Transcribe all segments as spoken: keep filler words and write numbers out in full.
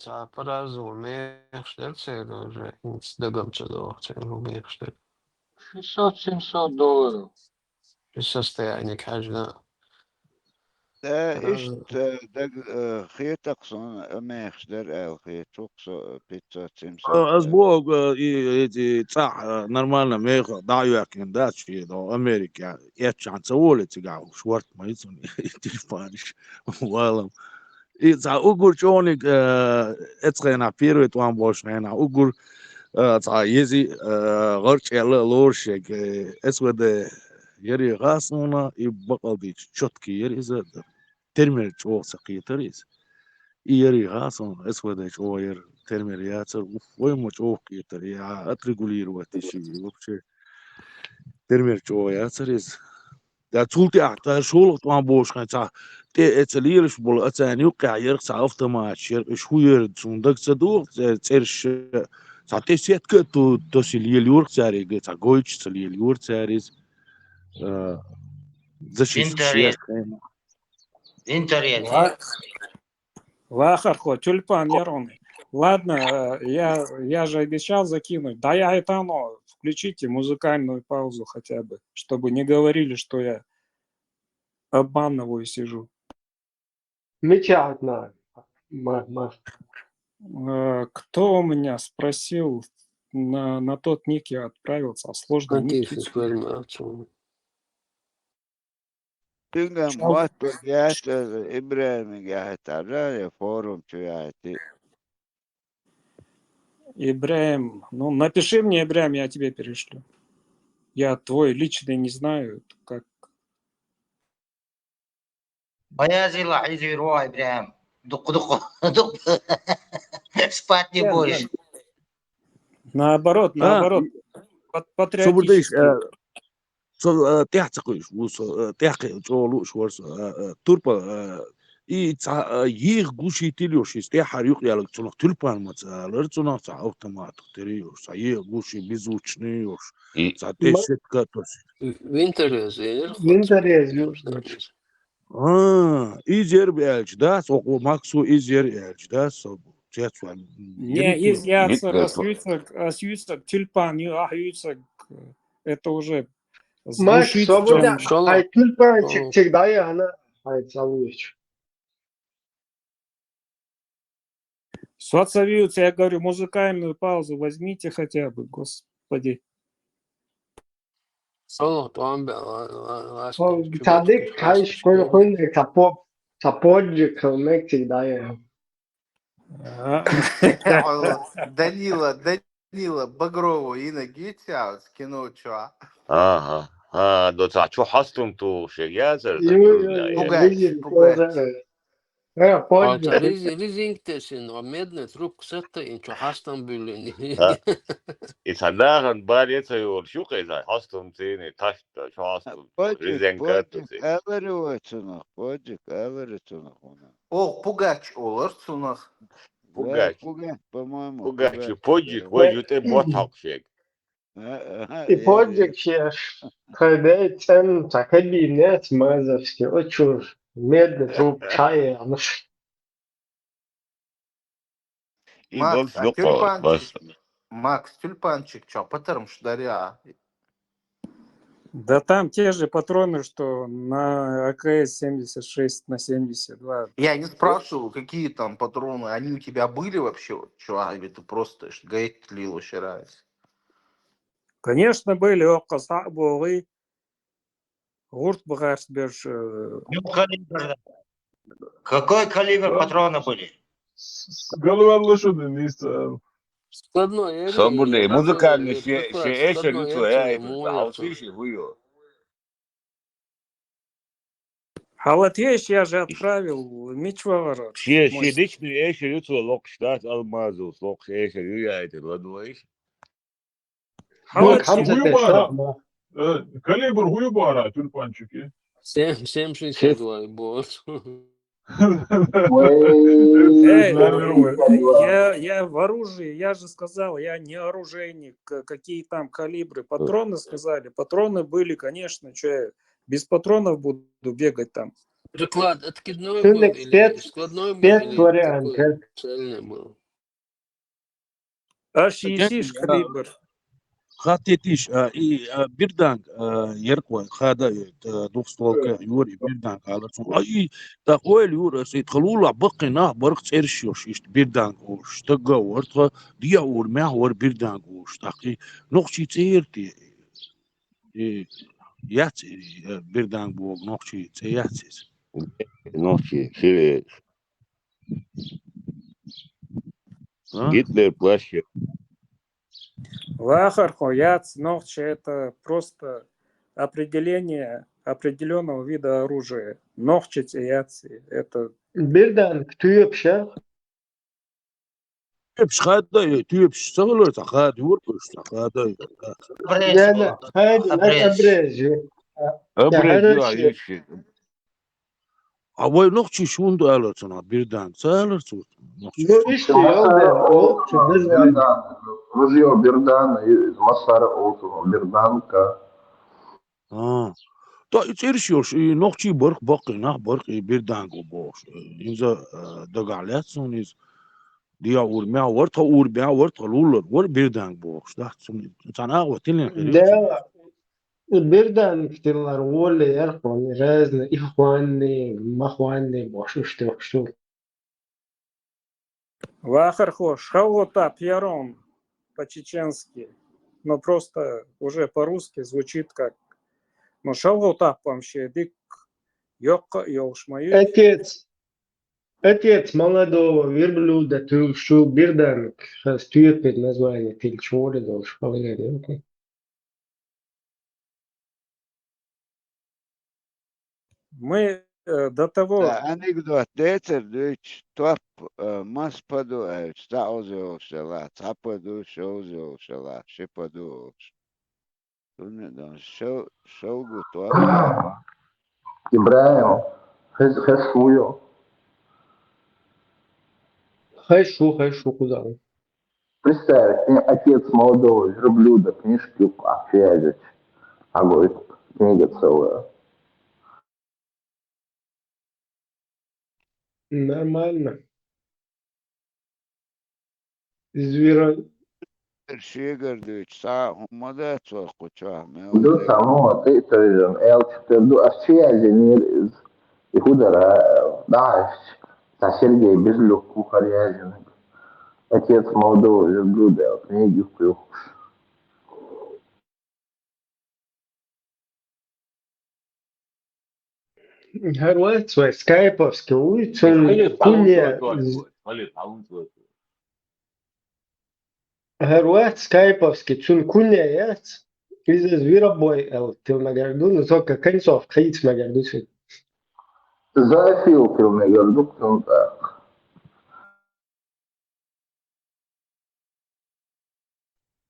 цхьа паразу мехаш дара церан уже, хӀинца дагам ца догӀу церан мехаш дара. Шестьсот-семьсот долларов. И состояние хьажна. Да, Раз- иштта даг, э, хетакх сон а мехаш дара аьлла хетух со, э, пятьсот-семьсот. А, аз боху, э, и эти цӀахь, э, нормально меха дӀа а йоьхкина дац шен до Америка, эцчахьана ца воле цигахь, шорт ма йицун, и телефонаш валам. И цхьа угур чӀогӀаниг, э, эцхайна первый тӀом болуш хьайна угур, э, цхьа ези, э, гӀарчӀ аьлла а лоруш шег, э, эс вада яри гӀасуна, и бакъал дича чётки яри иза, термер чӀогӀа ца кхетар иза. И яри гӀасуна, эс вада чӀогӀа яр, термер яцар, уф, вай ма чӀогӀа кхетар, я отрегулировать иши, вообще, термер чӀогӀа яцар иза. Да, цул тӀаьхьа, тӀа шолгӀа тӀом болуш хьайн цхьа тӀе эца лелаш болу, а царна юккъехь ярх цхьа автомат, шерх, иш хӀу яр, цунна даг ца догӀу, цӀе-, цӀераш, цхьа тӀе сетка а ту-, тоси лелайора цаьрга, цхьа гойтуш ца лелайора цара иза. А, защита Винтер шех есть. хьайна. Винтер есть. Ва-, Вахархо, тюльпан нервный. Ладно, э, я, я же обещал закинуть. Да я это оно, включите музыкальную паузу хотя бы, чтобы не говорили, что я обманываю, сижу. Мичахьна, ма, ма. Э, кто у меня спросил, на, на тот ник я отправился, а сложный ник. Антификс вермеацун. Цуьнгахь Чё? мотт яц, э, ИбрахӀимга яхьийтарра, я форум чу яхьийтий. Ибрахим, ну напиши мне, Ибрахим, я тебе перешлю. Я твой личный не знаю, как. Баязила хьийзийр ву, ИбрахӀим. Дукха, дукха, дукха. Спать не Нет, будешь. нет. Наоборот, А, наоборот. и- Пат-, Собар дайша, патриотический. э, со, э, тӀаьхьа ца кхуьйсу, ву со, э, тӀаьхьа кхе-, чӀогӀа лууш вара со, э, э, турпа, э, и цхьа, э, еха гуш йитийла йолуш, иза тӀаьххьара юкъ ялаг цунах тюльпан маца алара, цунах цхьа автоматах тера йолуш, цхьа еха гуш и беззвучный йолуш, И цхьа тӀе Ма- сетка а тосуш. Винтерез, эр, Винтерез ю. А, иза яра аьлча, да, со Максо иза яра аьлча, да, со цец ван. Не, из яцара ас юьйцург, ас юьйцург тюльпан ю, ахь юьйцург, э, это уже с Макс, души свободно. тем. Шолла. Ай, тюльпанчик Шолла. чик дай, она, ай, целуюсь. Соцавиуца, я говорю, музыкальную паузу возьмите хотя бы, господи. Шолла, тӀом бе, ла-, ла-, лаш О, чу цадик, буту, кайш, лаш кой, чу. кой, не, цапо-, цаподжик, мектик, да, я. А, Данила, Данила Багрова йина гийцяц кино чохь. Ага. А, до цхьа чу хьастам тухуш яцара, Ю, ю, да, ю, Пугач, видели, пугач. тоже. Э, Вон поджик. ца ризи-, ризинг тесина, вон медный трубка сатта, ин чу хьастам буьллина. А, и цхьа нахана баре ца йолуш ю кхе, цхьа хьастам цийна, таш, чу хьастам, Поджик, ризенка поджик, туци. алари вай цунах, поджик, алари цунах вуна. О, пугач олар цунах. Да, Пугач. пугач, по-моему, Пугач, пугач, поджик, да. вай ю тӀе бот хьокхуш. А, ага, И э, э. поджик еш, хай бей цен, ца кабинет, мазовский, о, чур, медный трубка, чай, а, ну, ш- И Макс, бокс а дукха, бас. тюльпанчик, Макс, тюльпанчик чохь патармаш дарья? Да там те же патроны, что на А К С семьдесят шесть на семьдесят два. Я не спрашивал, какие там патроны, они у тебя были вообще? Вот чё, или ты просто ш-, гайт лил вообще раз? Конечно, были, окко сабогы. Гурт бахарс берш, э, Ну, калибр, да. Какой калибр патроны были? Галвалла шу дин иста. Складной, эр, Собарна, и музыкальный такой, ше-, такой ше эшер ю складной цо, эр, э, мо хьал эр, сиши хӀу ю. Халат еш, я же отправил, мичвагар. Ше, ше дични эшер ю цо локхуш дац, Алмазовс локхуш эшер ю яйтар ладойш. Ну, Халат хам ХӀу ю ца бара? тешна. Э, калибр хӀу ю бара тюльпанчики? Семь, семь шестьдесят два бот. Эй, я, я в оружии, я же сказал, я не оружейник, к-, какие там калибры. Патроны сказали, патроны были, конечно, что я без патронов буду бегать там. Приклад откидной был или складной был, или такой цельный был? Аш йисиш калибр. Хатетиш, а, и, а, бирданг, а, еркъой, хада, э, двухстволка, юр, и бирданг, алар цун. А, и, та хойл юр, а, сит халула бакъина, барх церш йош, ишт бирданг ош, тагга вар, та, дия ур, мя вар бирданг ош, та, и, нохчи церти, и, яц, и, э, бирданг бог, нохчи цер яц, из. Нохчи, сире. А? Гитлер плащ. Вахар хо, яц, нохчи, это просто определение определённого вида оружия. Нохчи цер яц, это... Бирданг, тюпша. Тюпш хада, тюпш сагалар, та хада, юр, та хада. Обрез. Яна, хада, обрез. Обрез, а, иши. А вай нохчи шунду алар цуна, бирданг, ца алар цу нохчи. Ну, ишти, я, да, о, цу, не знаю. Бирданг, ружьё бирданг, и масара о, цу, бирданка. А. Та и церш йош, и нохчи барх бакъина, барх и бирданг о бош. Инза, э, дагар лят сун из. Дия ур, мя вар, та ур, мя вар, та лулар, вар бирданг бош. Да, цун, цан агъва тилин хири. Да. Бирданг тиллар воле ярхван разный, ихванный, махванный, бошуш тёхшу. Вахар хо, шалгота пьярон по-чеченски, но просто уже по-русски звучит как, но шалгота помше дик, ёкка, ёлшмаю. Отец, отец молодого верблюда тюльшу бирданг, хас тюпет название тиль чвори долш, полагаю. Мы, э, до того... Да, анекдот децер дуч, топ, э, мас паду, э, ца озёл шала, ца паду, шо озёл шала, ши паду. Туне да, шо, шо гу топ. Ибраим, хес, хес хуё. Хай шу, хай шу куда. Представь, отец молодого верблюда книжки общается. А говорит, книга целая. Нормально. Звера. Шегар дуч, са хумада цо куча, мел. Ду само, ты, то есть, эл четыре ду, а все я женил из Ихудара, да, та Сергей Безлюк кухарь язынг. Отец молодого верблюда, книги куюхуш. Хар вац вай скайповский уйцун куня. Хар вац скайповский цун куня яц. Из из вирабой эл тилмагарду, но только концов хаиц магарду син. Зофил тилмагарду, тун так.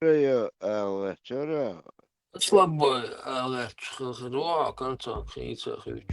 Чё, ала, чё? Слабой, ала, чё, концов хаиц хаиц.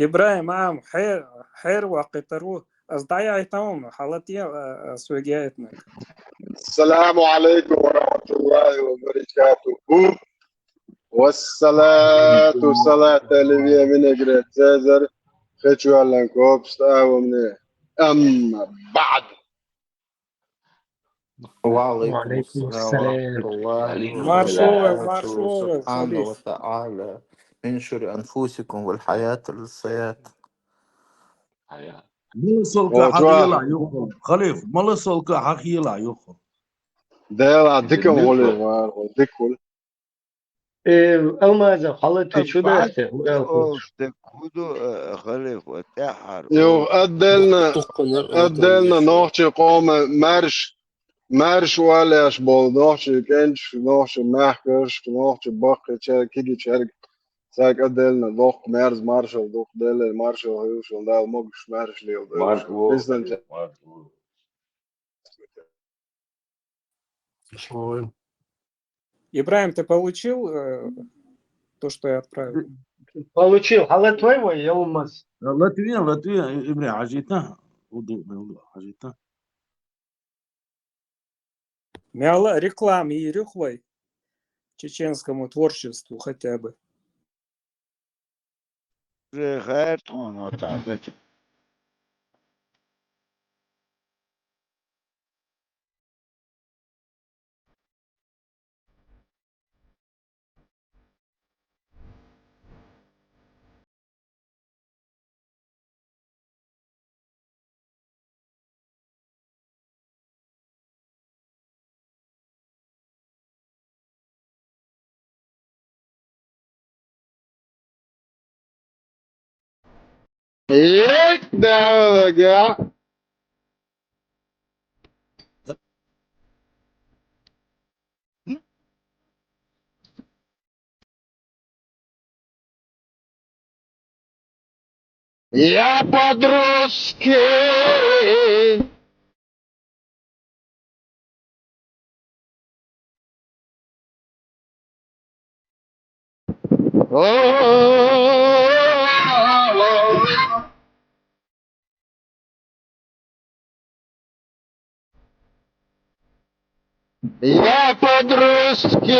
ИбрахӀим, хье-, хьера ваккхийтар ву. Ас дӀаяйтав, хьалатӀе, а, ас вега яйтнаг. السلام عليكم ورحمة الله وبركاته. والصلاة والصلاة على النبي من أجل الزازر. خشوا لنا كوبس آومني. أما بعد. وعليكم السلام ورحمة الله Маршо, وبركاته. маршо, سبحانه халиф. وتعالى. من شر أنفسكم والحياة للصياد. Маласалка хьахийла юху. Халиф, маласалка хьахийла юху. Дела дикам гӀули вар, дикул. Э, Алмазов, хьала ты чу дасте? Олш де куду, э, халиф, э, тӀехьар. Йо, отдельно, отдельно нохчи къома марш, марш валяш бол, нохчи кенч, нохчи махкаш, нохчи баккхи чер, киги черг. Сак отдельно дох мерз маршал дух, деле маршал хилшал, дал могш марш лил. Марш ву. Бистан чер. Марш ву. Ибрахим, ты получил э, то, что я отправил? Получил. Хьала твоего, я умас. Латвия, Латвия, ИбрахӀим, хьажита. Уду, уду, хьажита. Мяла реклама и рюхвай чеченскому творчеству хотя бы. Хайр тхона, вот так. Ек, да, да. Я подружки. Я подружки.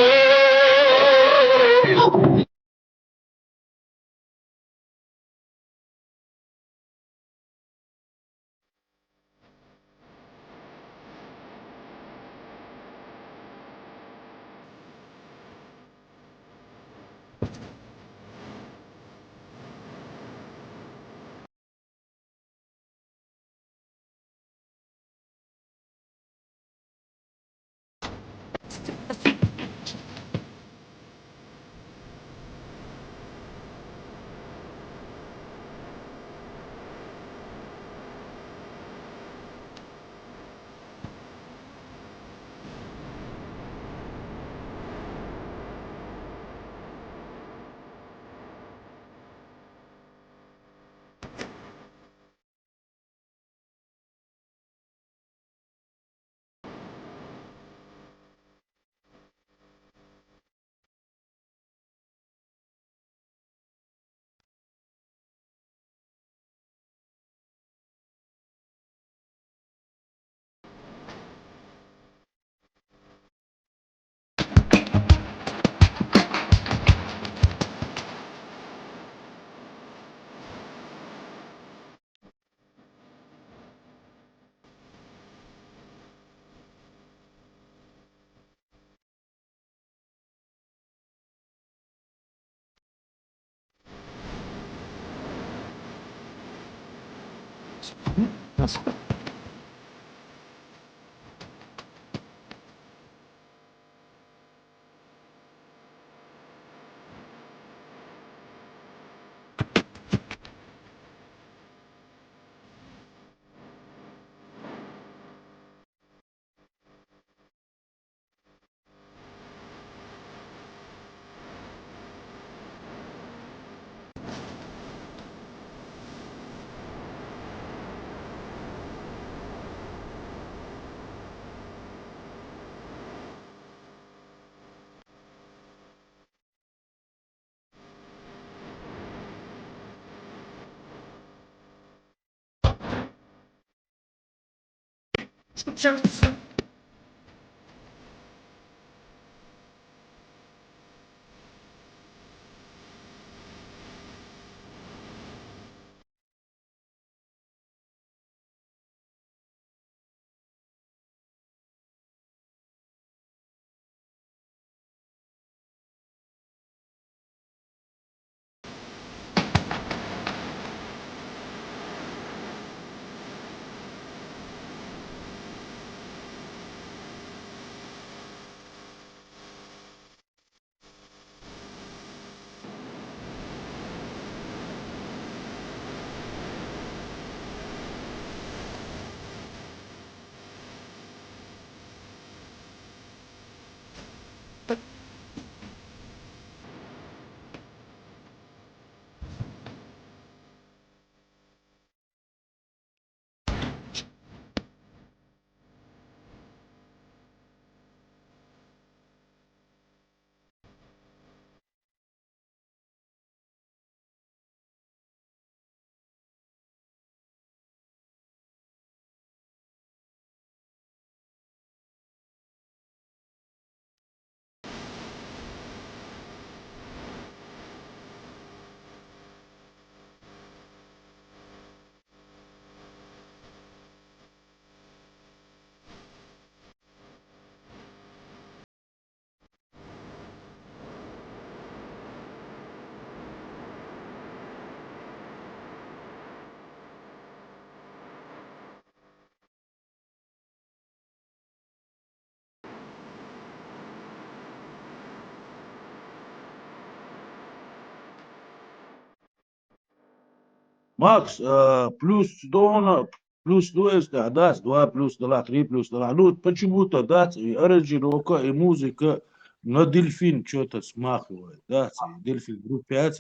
Макс, э, плюс дона, плюс дуэста, да, два плюс два, три плюс два. Ну, почему-то, да, и аранжировка, и музыка на дельфин что-то смахивает, да, и дельфин группе.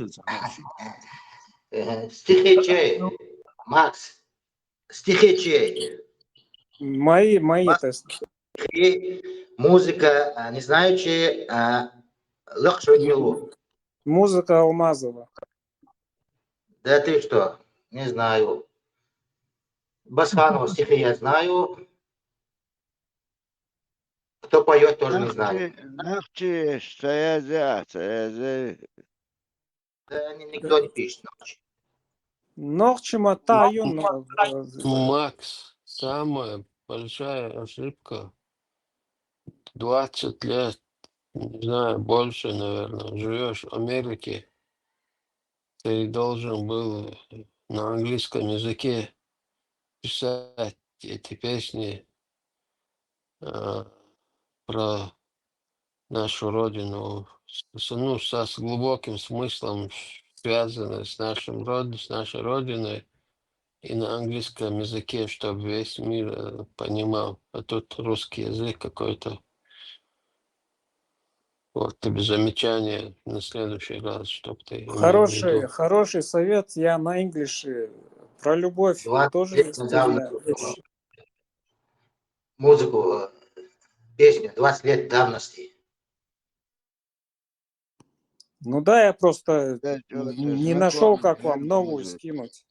Э, Стихи чей? Макс, стихи чей? Мои, мои Макс. Тесты. Стихи, музыка, а, не знаю, чей, а, легче дело. Музыка Алмазова. Да ты что? Не знаю. Басханова стихи я знаю. Кто поет, тоже не знаю. Нахчи, нахчи, саязе, саязе. Да, они, никто не пишет. Нохчима тайюн. Макс, самая большая ошибка. Двадцать лет, не знаю, больше, наверное, живешь в Америке. Ты должен был на английском языке писать эти песни, э, про нашу Родину, с, ну, со, с глубоким смыслом, связанной с нашим родом, с нашей Родиной, и на английском языке, чтобы весь мир э, понимал. А тут русский язык какой-то. Вот тебе замечание на следующий раз, чтоб ты имел в Хороший, виду. Хороший совет. Я на English про любовь Два тоже лет недавно действительно вещь. Музыку, э, песню двадцать лет давности. Ну да, я просто Да, чё, чё, не нашел, знакомый как вам трек новую музыки. Скинуть.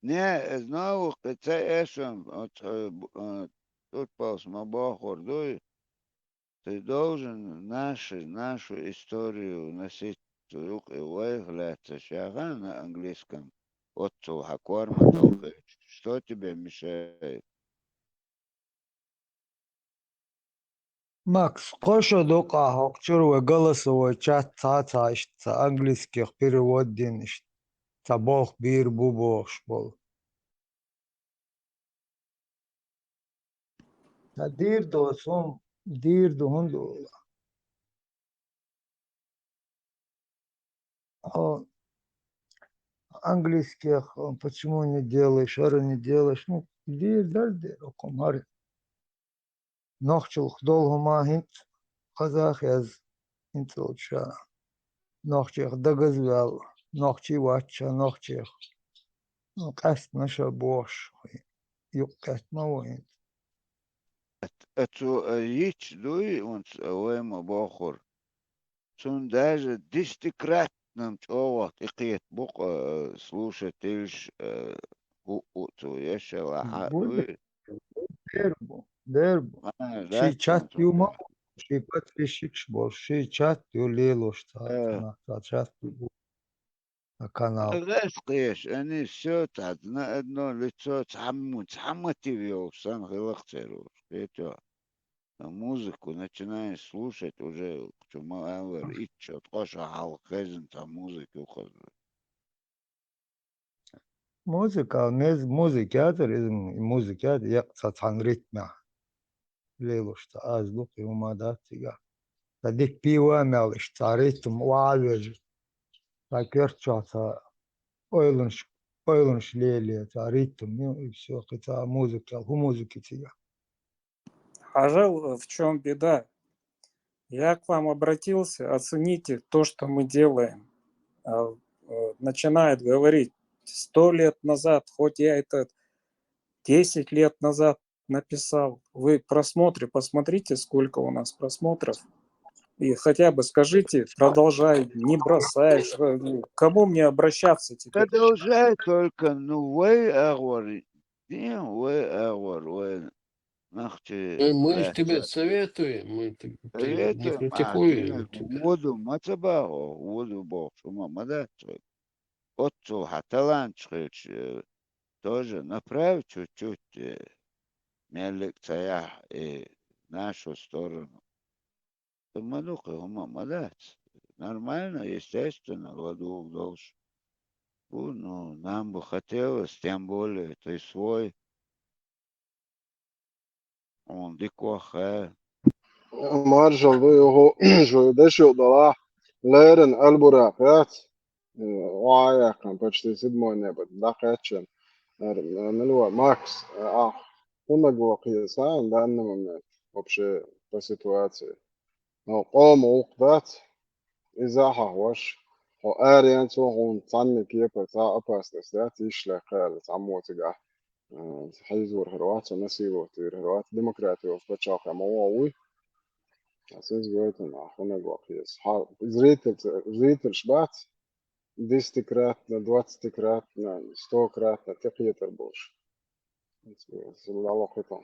Не, э, знал, э, це ешем, от, э, б- э, тут палсма бохур дуй. Ты должен наши, нашу историю носить в рук и вайгляться шага на английском. Вот цу хакуар ма толкаешь. Что тебе мешает? Макс, кхо шо дукъа хӀокху чуьра вай голосовой чат цхьа а ца иштта ца английских перевод дина иштта ца болх бийр бу бохуш болу. Ца дийр ду, сум дийр ду хӀунда олу? Хьо английских почему не делаешь, хӀара не делаешь? Ну, дийр дара дера хӀокху хӀара. Нохчалх долу хӀума хӀинца хазах яз хӀинца долчу ша. Нохчех дагаз ваьлла, нохчий вац ша, нохчех. Ну, къаьстина ша бохуш, юкъ къаьстина ву хӀинца. Ацу йича дуй, унца вай ма бохур. Цунна даже десятикратном чӀогӀа тӀекхета бу-кх, э, слушательш, э, хӀуъу цу ешшала хьа Буй. дуй. дер бу, дер бу. Ши чат ю ма, ши подписчикаш болуш, ши чат ю лелош цхьа, э, цхьа чат ю, цхьа канал. Резкъеш, они всё так, на одно лицо, цхьамма, цхьа мотив йолуш санна хиларх церан уьш, кхетий хьо. А музыку начинаешь слушать, уже чу ма аллара, итт шо, ткъа шо хьалха хезна цхьа музыка ю хаза. Музыка, мез-, музыка яцара, иза м-, музыка яц, екъ ца цхьана ритмехь. Лелош ца аз ду, кхин хӀума дац цигахь. Ца дика пиво а мел, иштта цхьа ритм охьа а вежа. Ца коьрта чохь ца ойланаш, ойланаш леле, ца ритм, ну, и всё, кхин ца музыка, хӀу музыка цигахь. Хьажал, в чём беда? Я к вам обратился, оцените то, что мы делаем. А, э, начинает говорить: «Сто лет назад, хоть я это десять лет назад написал». Вы просмотры посмотрите, сколько у нас просмотров. И хотя бы скажите: «Продолжай, не бросай». Что, ну, к кому мне обращаться теперь? Продолжай только, ну, вай агӀор, дин вай агӀор, вай нах чу. Э, мы ж тебе советуем, мы т-, ты не критикуем тебя. Воду ма ца бахьо, воду бохуш хӀума ма дац вай. Оццул хьан талант хилча, э, тоже направь чуть-чуть, э, меллиг ца яхь, э, нашу сторону. Ма ду кхин хӀума ма дац. Нормально, естественно, ладугӀу долуш. Ву, ну, нам бы хотелось, тем более ты свой. Хьуна дика ваха. Маршалла ду, юха шу дешо далахь, леррина Аль-Буракъ яц. Э, охьа а яьккхина, почти седьмой небо дӀакхаьччина. Эр, э, мила вара, Макс, э, ахь хӀунда гӀо кхийса в данный момент вообще по ситуации? Но къоман гӀуллакх дац, иза а хьахош, хьо аренца хьуна цхьанна кепара цхьа опасность дац, йиш лаьа кхаьлла цхьаммо цигахь, э, хьийзор хир вац, насиловать вийр хир вац, демократи йолчу пачхьалкхе ма вогӀу вуй. Ас иза гойту нах, хӀунда гӀо кхийса. Хьа, зрительца, зрительш бац, десятикратно, двадцатикратно, стократно тӀекхетар болуш. Иза, иза лало хӀуьтун.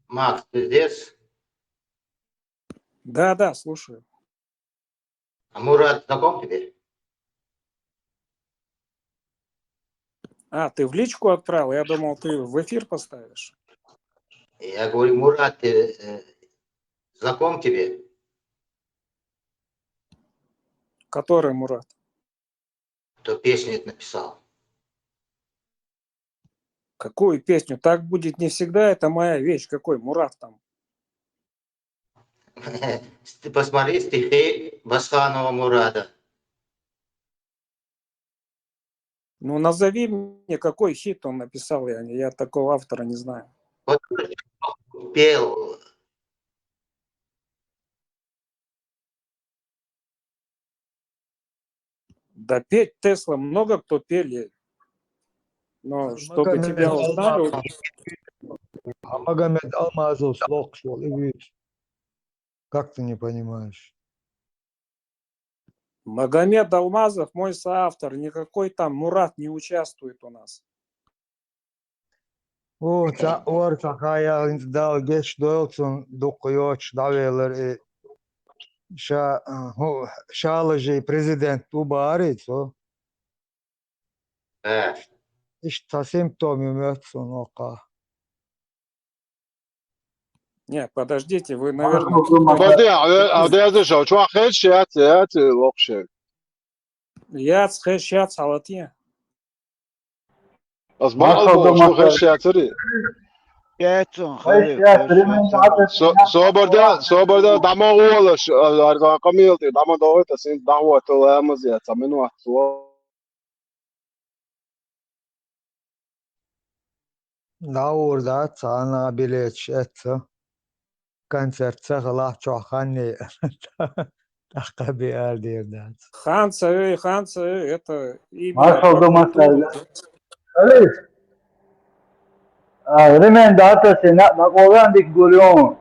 Макс, ты здесь? Да, да, слушаю. А Мурат знаком тебе? А, ты в личку отправил? Я думал, ты в эфир поставишь. Я говорю, Мурат, ты, э, знаком тебе? Который Мурат? Кто песню это написал? Какую песню? «Так будет не всегда», это моя вещь. Какой Мурат там? Ты посмотри стихи Басханова Мурада. Ну, назови мне, какой хит он написал, я, я такого автора не знаю. Вот пел. Да петь Тесла много кто пели. Но чтобы тебя узнали, Магомед Алмазов слог шел, и видишь. Как ты не понимаешь? Магомед Алмазов мой соавтор, никакой там Мурат не участвует у нас. О, цхьаъ вара, цхьа хан яьлла, хӀинца Дала гечдойла цунна, дуккха йоцуш дӀавелар и ша, хӀу, шалажий президент ву бахарий цо? Э. Иштта цхьа симптом ю моьтту суна оккха. Не, подождите, вы, наверное, Баде, а, а, деза шо, чохь хезаш яц, яц, локхуш. Яц, хезаш яц, хьалатий. Ас бакъал бохуш, ду хезаш яцарий? Яц, хезаш яцарий. Со-, собар де, собар де, дӀа ма гӀолаш, а, ар-, къамел тӀе, дӀа ма догӀуьйту, ас хӀинца дӀахӀотта ламаз яц, цхьа минот ло. ДӀагӀур дац, цхьана билеташ эцна. Концерт ца хилахь, чохь хан е-, тӀаккха бен ара дер дац. Хан ца ю, хан ца ю, это имя. Маршалла ду, Макс. Алло. А, ремень дӀатассе, наӀ дӀакъовлан дика гур ю.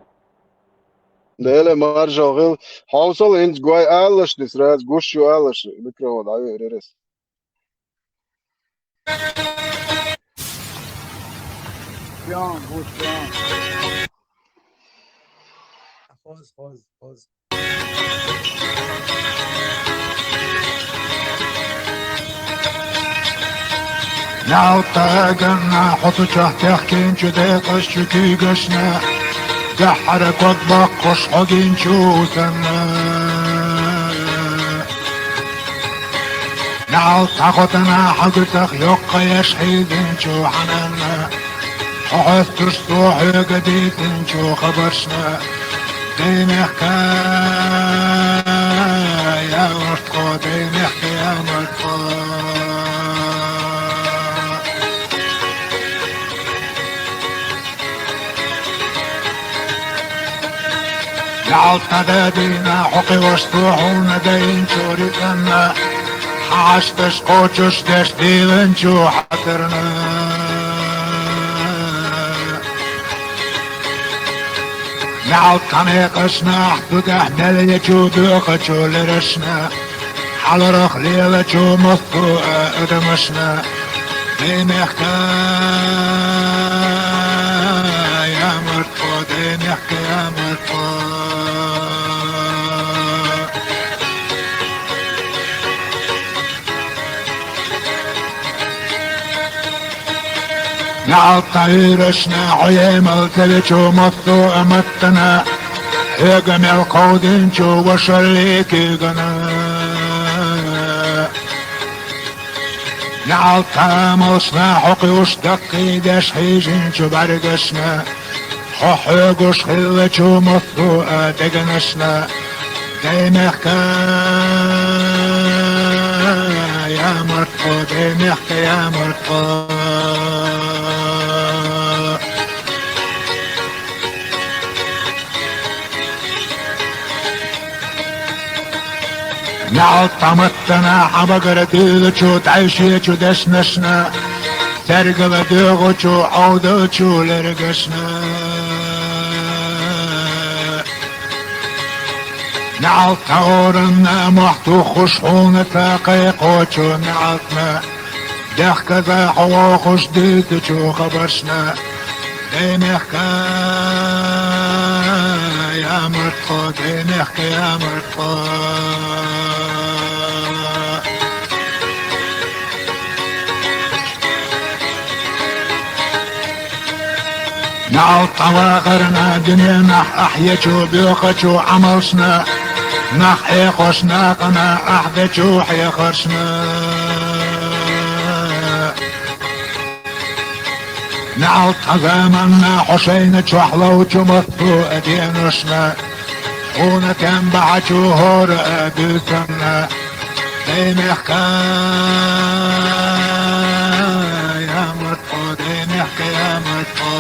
Дела маржо гӀил. Хьовсал, хӀинца гой алалаш дис, раз гуш ю алалаш, микрофон дӀаве ререс. Прям, вот прям. Хоз, хоз, хоз. Ялта ганна хьо цу чохь техкинчу декъашчу куьйгашна, даьххьара ког боккхуш хьо гинчу санна. Ялта хьо тана хьо гуьтах йоккха еш хьийзинчу хьананна. Хьо хьоьстуш цо хьоьга дийцинчу хабаршна, дай мехка, я мордхо, дай мехка, я мордхо. Ялта дадийна хьо кхиош цо хьуна дайинчу рицкъанна, хьан Ӏашташ кхочуш деш дийланчу хьатарна. Ялта некъашна ахь цу тӀехь мел ечу доькъачу лерашна, хьаларах лелачу массо а адамашна, дай мехка, я мордхо, дай мехка, я мордхо. Ялта Ӏуьйрашна хьо емал ца вечу массо а маттана, хьоьга мел кховдинчу вашаллий куьйгана. Ялта амалшна хьо кхуьуш даккхийдеш хьийжинчу бӀаьргашна, хьо хьоьгуш хиллачу массо а дегнашна, дай мехка, я мордхо, дай мехка, я мордхо. Ялта маттана хьан багара дуьйлучу дӀайшечу дешнашна, цергала доьгӀучу Ӏовдалчу лергашна. Ялта оранна мохь туххуш хьуна ца кхайкхочу Ялтана, дехказа хьо вохуш дуьйцучу хабаршна, дай мехка, я мордхо, дай мехка, я мордхо. Ялта вахарна дуьненахь ахь ечу боькъачу Ӏамалшна, нах Ӏехош накъана ахь дечу хьехаршна. Ялта заманна хьо шайна чохь ловчу массо а деношна, хьуна тем бахьачу хӀора а буьйсанна, дай мехка, я мордхо, дай мехка, я мордхо.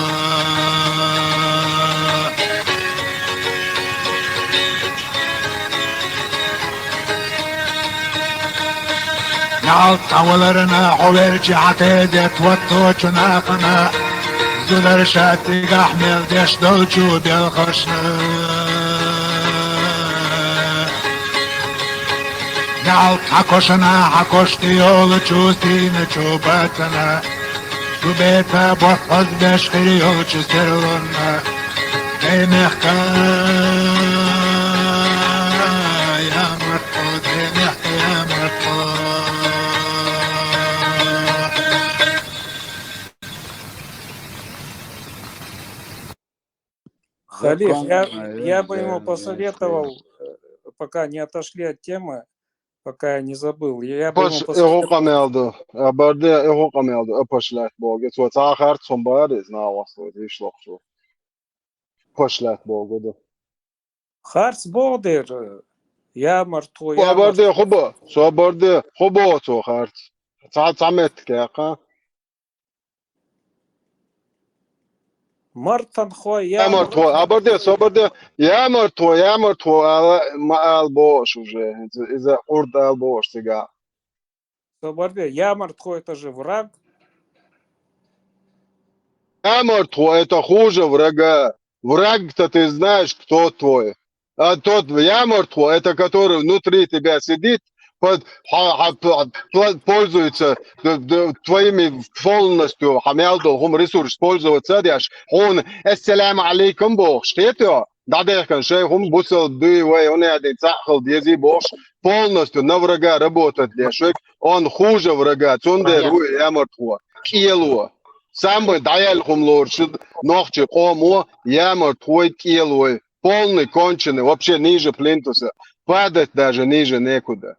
Ялта валарна хьо велча хьан тезет хӀотточу нахана, зударша цигахь мел деш долчу белхаршна. Ялта хьан кошана, хьан кош тӀе йолучу сийначу бацана, цу беца бос хьозбеш хир йолчу серлонна, дай мехка, я мордхо, дай мехка, я мордхо. Халиф, я, я бы ему посоветовал, э, пока не отошли от темы, пока я не забыл, я бы ему посоветовал. Эго къамел ду, а барде эго къамел ду, апаш лаьтта богу. Цо цхьа харц хӀума бара иза нагӀосло, ишлохчо. Апаш лаьтта богу ду. Харц богу дера, я мордхо, я мордхо. Собарде, хӀу бо, собарде, хӀу бо цо харц. Цхьа, цхьа меттиг яьккха. Мартанхой, я мартхой, а барде, со барде, я мартхой, я мартхой, ала, ма ала бохуш уже, иза, иза урд ала бохуш цига. Со барде, я мартхой, это же враг. ямартхо — это хуже врага. Враг-то ты знаешь, кто твой. А тот ямартхо — это который внутри тебя сидит, под, ха- ха- пла- пла- пользуется т- т- твоими полностью, хьа мел долу хӀума, ресурс пользоваться деш. Хьуна «Ассаламу алейкум» бохуш, кхетий? ДӀадаьхкина шайн хӀума, бусалба дуй вай, хӀуна аьлла цхьаъ хила дезий бохуш, полностью на врага работать деш. Он хуже врага, цундела ву ямартхо, кӀело. Самый дӀаяьлла хӀума лоруш нохчийн къомо ямартхой, кӀелой. Полный конченый, вообще ниже плинтуса. Падать даже ниже некуда.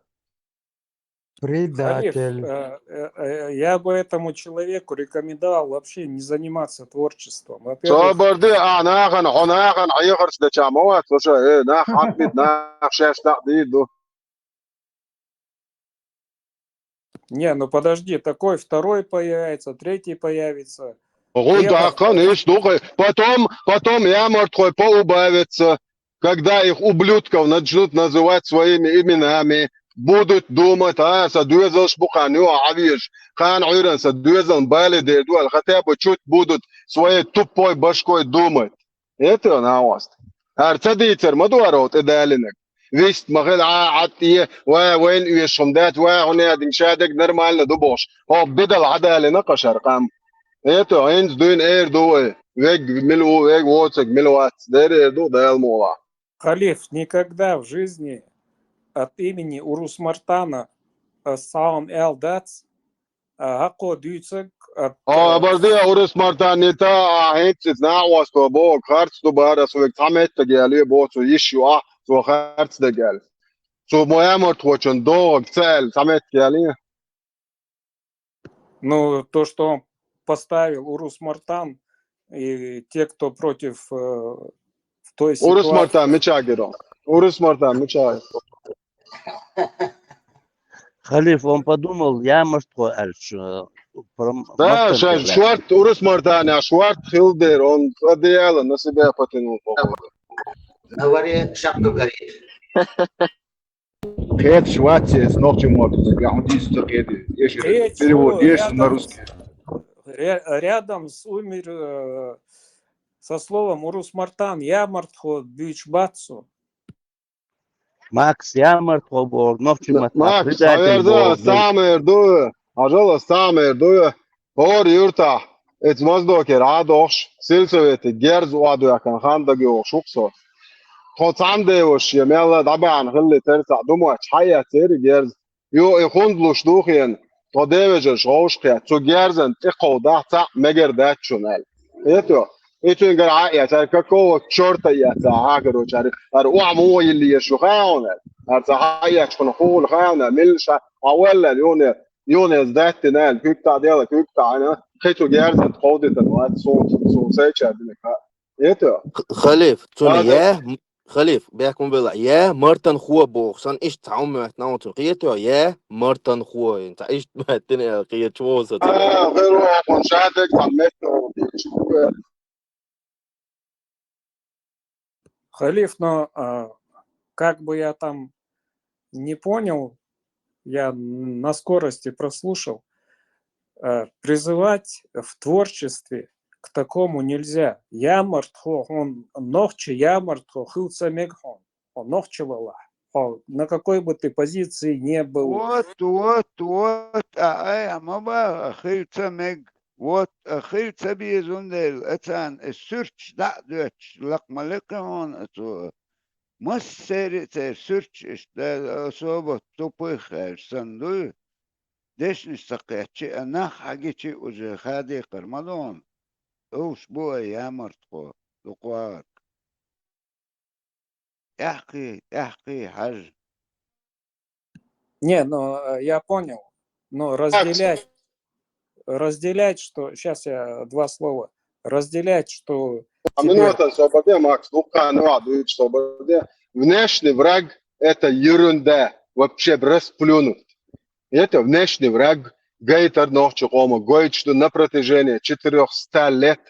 Халиф, Предатель. э, э, э, я бы этому человеку рекомендовал вообще не заниматься творчеством. Во-первых, Собар де, а нахана, хьо нахана хьехарш деча ма вац, слушай, э, нах хьакбит, нах шаьш дийр ду. Не, ну подожди, такой второй появится, третий появится. ГӀун Я- тахкан иш духе. Потом, потом ямартхой поубавится, когда их ублюдков начнут называть своими именами, будут думать, а, са доьзалш бу кхана юха хьавезаш, кхана Ӏуьйранна са доьзална бале дер ду аьлла, хотя бы чуть будут своей тупой башкой думать. Это на вас. ХӀара ца дийцар ма ду хӀара тӀедалинарг. Вист ма хила, а, Ӏад тӀе, ва, вайна оьшуш хӀума дац, ва, хӀуна аьлла ша дерг нормально ду бохуш. Хьо бедал Ӏадалина кхашар къам. Это, хӀинца дуьйна эр ду вай. Вег мила ву, вег воцург мила вац. Дера эр ду, Дала мукъ лахь. Халиф, никогда в жизни от имени Урус Мартана а, салам аьлла дац, а, хьакхо дуьйцург, а, А, базде, Урус Мартан не та, а, хӀинца иза нахьа васто боху, харц ду бара, со вег цхьа меттиг яле, боху, цу йиш ю, а, цо харц дагал. Цу мо ямартхочун догӀаг ца аьлла, цхьа меттиг яле. Ну, то, что он поставил Урус Мартан, и те, кто против э, в той Урус ситуации. Мартан мича гиро? Урус Мартан мича? Халиф, он подумал, ямартхо аьлча, э, про Да, Мартан ша говорят. Шварт, Урус Мартан, а Шварт хилдер, он одеяло на себя потянул, походу. На варе шапка горит. Кхеташ вац, эс нохчийн мотт, я хьуна дийца ца кхетий. Эши Кхеташ перевод ву, еш рядом на с- русский. Ря- рядом с умер э, со словом Урус Мартан, ямартхо дуьйцуш бац цо. Макс, ямартхо боху, нохчийн мотт, Макс, предатель хьаверза, боху. самер ду, ажала самер ду. ХӀора юртахь, эца Моздокера Ӏадохуш, сельсовете герз охьадоьхкина хан дагайогӀуш ву-кх со. Тхо цхьана деваш я мелла дӀабахьана хилли тера цхьаъ ду моьттуш, хьаэццера герз. Йо, и хӀунда луш ду хена, тхо девежарш гӀовшахъяц, цу герзан тӀекховдахь цхьаъ мегар дац шуна аьлла. Эцо, и цуьнгара хьаэццара, какого чёрта эццара хьагара вачара, ара охьа муха йиллеш ю хаьа хьуна аьлла. Ара ца хьаэцча хьуна хуула хаьа хьуна, милла ша хьаваллал юне, юне сдать дина аьлла, куьг тӀа дела, куьг тӀа хьайна, кхин цу герзан тӀе кховдитан вац, суна, суна сайчара дина хаьа. Это? Халиф, цуьнан Ладно. я, Халиф, бехкун бела, я мартан хо боху, сан иштта цхьа хӀума моьтту нагӀу цу кхетайо, я мартан хо, цхьа иштта моьттина аьлла кхеташ ву со цуьнан. А, хӀара вахун шадек там метро. Халиф, но а, как бы я там не понял, я на скорости прослушал, э, призывать в творчестве к такому нельзя. Ямартхо хьуна, нохча ямартхо хила ца мега хьуна. Хьо нохча валахь. Хьо на какой бы ты позиции не был. Вот, вот, вот, а, ай, а ма баха, хила ца мега. Вот, а, хила ца безун дела, а царна и суьрташ дӀа а доьттуш, лакха ма лекха хьуна а цо. Массеран а церан суьрташ иштта особо тупых аьлча санна дуй. Дешнаш ца кхетчи а, нах хьагичи уже хадекхар ма дона. Овш бу ай ямартхо, дукха вагӀарг. ТӀаьхкхий, тӀаьхкхий, хьажа. Не, ну э, я понял. Но разделять, разделять, что... Сейчас я два слова. Разделять, что тебе... Минута, собаде, Макс, лукха, ну, а дует, собаде. Внешний враг — это ерунда. Вообще расплюнуть. Это внешний враг. Гайтар нохча къома гойтуш ду на протяжении четырёхсот лет.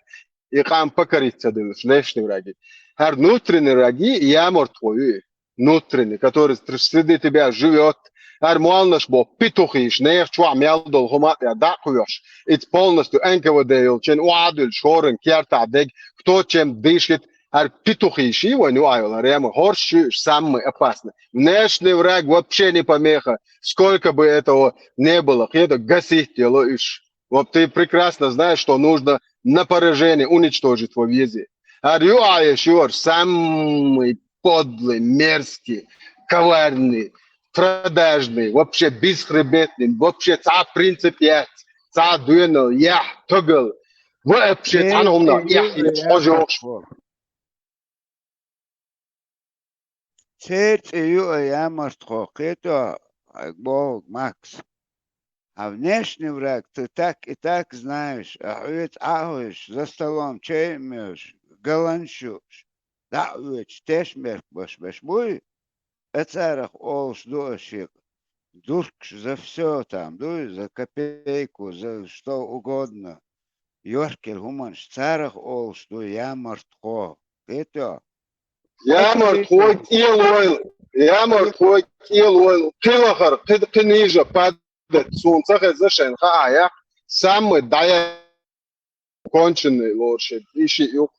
И къам покориться дилаш внешний враги. ХӀара внутренний враги ямартхо ю. внутренний, который тр- среди тебя живет. Ар молнаш бо петухиш, нех чуа мел дол хума я дакуш. It's полностью Н К В Д йолчен, уадуль шорен, керта дег, кто чем дышит. Ар петухиш, и вон уайла, рема, хорш самый опасный. Внешний враг вообще не помеха. Сколько бы этого не было, это гасить дело иш. Вот ты прекрасно знаешь, что нужно на поражение уничтожить во везе. Ар юаеш юар самый подлый, мерзкий, коварный, продажный, вообще бесхребетный, вообще ца принципиат, ца дуэнал, я төгөл. Вообще ца нумна, я хожок. Церкви юа ямарт хо, кето, бог, Макс. А внешний враг, ты так и так знаешь, а хьуец ахуеш, за столом чай меш, галаншуш, да уеч, теш мерк баш беш буй, а царах олш дуашик, дуркш за все там, дуй, за копейку, за что угодно. Йоркер хуманш, царах олш дуй, ямарт хо, кето. Ямарт хо кел ойл, ямарт хо кел ойл, килахар, кид, кинижа, пад Сунца хеза шен хаа я, самый дая конченый лорши, иши юк.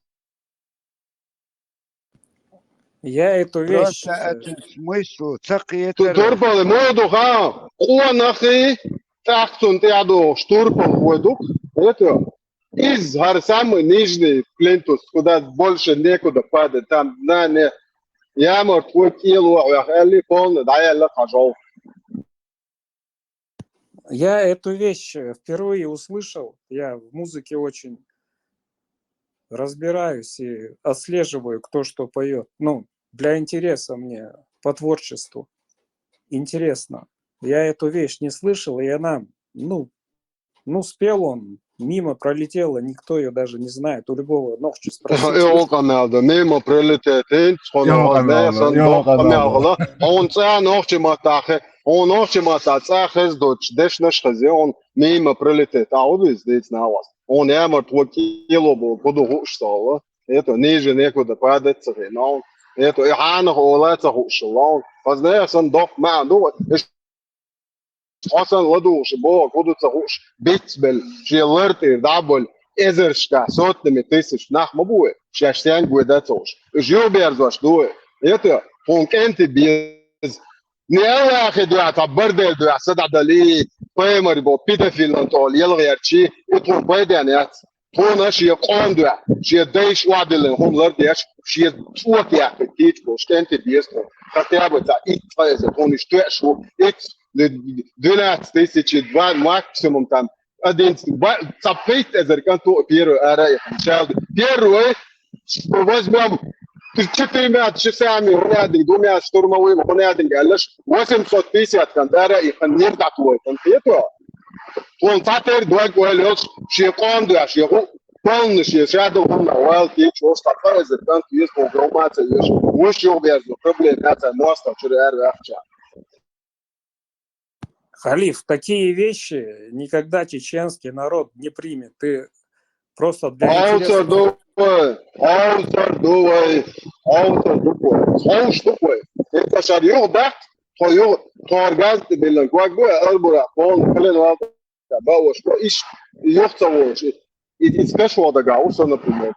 Я эту вещь... Просто это смысл, цак Турпалы моду ха, куанахи, так сун тяду, штурпал войдук, это из гар самый нижний плинтус, куда больше некуда падать, там знание. Я морт вот елу, али полный, да я ла хожу. Я эту вещь э, впервые услышал. Я в музыке очень разбираюсь и отслеживаю, кто что поет. Ну, для интереса мне, по творчеству. Интересно. Я эту вещь не слышал, и она, ну, ну, спел он, мимо пролетела, никто ее даже не знает. У любого ногчи спросить. Иока мялда, мимо пролетает, инц, хона, хона, сон, дока мялда. Он ца ногчи матахе, он ногчи мата ца хез доч, деш наш хез, он мимо пролетает, а вот здесь на вас. Он ямарт вот кило был, буду гуш стало. Это ниже некуда падать, но это и ханах олаца гуш, он. Позднее сон док ма, ну, Хасан ладугъуш бо кудуца гъуш бицбел, ши лартир дабл, эзершка, сотнями тысяч нах ма буэ, шаш сян гуэ дацош. Уж ю берзош дуэ. Это хун кенти без. Не Аллахи дуа, та бардел дуа, сада дали, паймари бо, педофилан тол, елгъярчи, утхун байдян яц. Тхуна шия къондуя, шия дайш уадилин хум лардеш, шия цуак яхи тич бош кенти биестро. Хотя бы ца ит фазе, тхуна иштуя шу, ит двенадцать тысяч, два максимум там, одиннадцать, ца пять эзер канту первый ара и ханчал. Первый, возьмем четырьмя часами, гунядин, двумя штурмовыми, гунядин, галаш, восемьсот пятьдесят кантара и хан не датует, конфету. Тон татер дуак уэлёс, шия къондуя, шия ху, полный шия шадо хумна уэл кич, ос татар эзер кан киес, по громаца еш, уш ё берзо, проблем яца моста чуре эр вахча. Халиф, такие вещи никогда чеченский народ не примет. Ты просто для Аутер интереса... дуай, аутер дуай, аутер дуай, аутер дуай. Это шар юрдак, то ю, то аргаз ты билен, гуак гуа, арбура, пол, хелен вал, бауш, иш, юхца вош, и, и спешла дага, уса, например.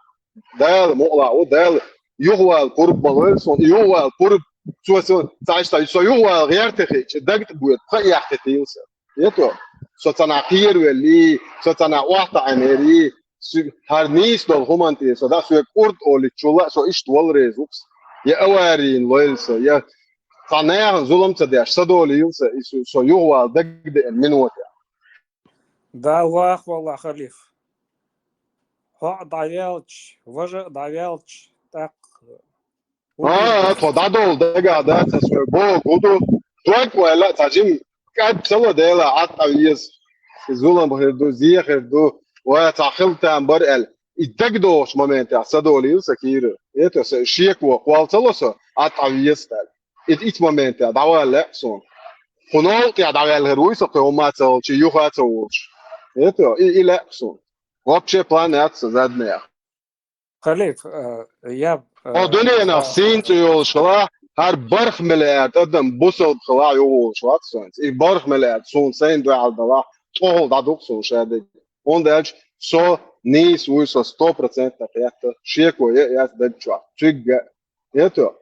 Дал, мула, у дал, юхвал, пурб балуэл сон, юхвал, пурб, цуэсон, цашта, со юхвал, гертехи, дагт будет, ха яхтился. Это, соцана хирвели, соцана уахта анери, хар нис дол хуманти, со да суек урд оли чула, со ишт вал резукс. Я аварин лоэлса, я цанаях зулам цадяш, садолился, и со юхвал дагде минута. Да, вах, валла, халиф. Хо давялч, вожа давялч, так. А, то дадол дага, да, ца свой бо, гуду, дуак вала, ца жим, кад цала дела, ат авиес, зулам херду, зия херду, ва ца хил там бар эл. И так дош момент, а садолился кир. Это шек ва, квал цалоса, ат авиес тал. Ит, ит момент, а давал сон. Хунол, я давал херуй, со кэ ума цал, чи юха цал уч. Это, и, и ле сон. Вообще план яц задняя. Халиф, э, я... э, О, дунена, а, син цу ёл шла, ХӀара барх миллиард адам бусалба хила юхаволуш вац соьца. И барх миллиард суна сайна дуьхьал далахь, тӀехула дӀадукха суна шадерг. ХӀунда аьлча со нийса вуй, со сто процентов кхетта, шеко я яц даг чохь. Цуьгга. Ето?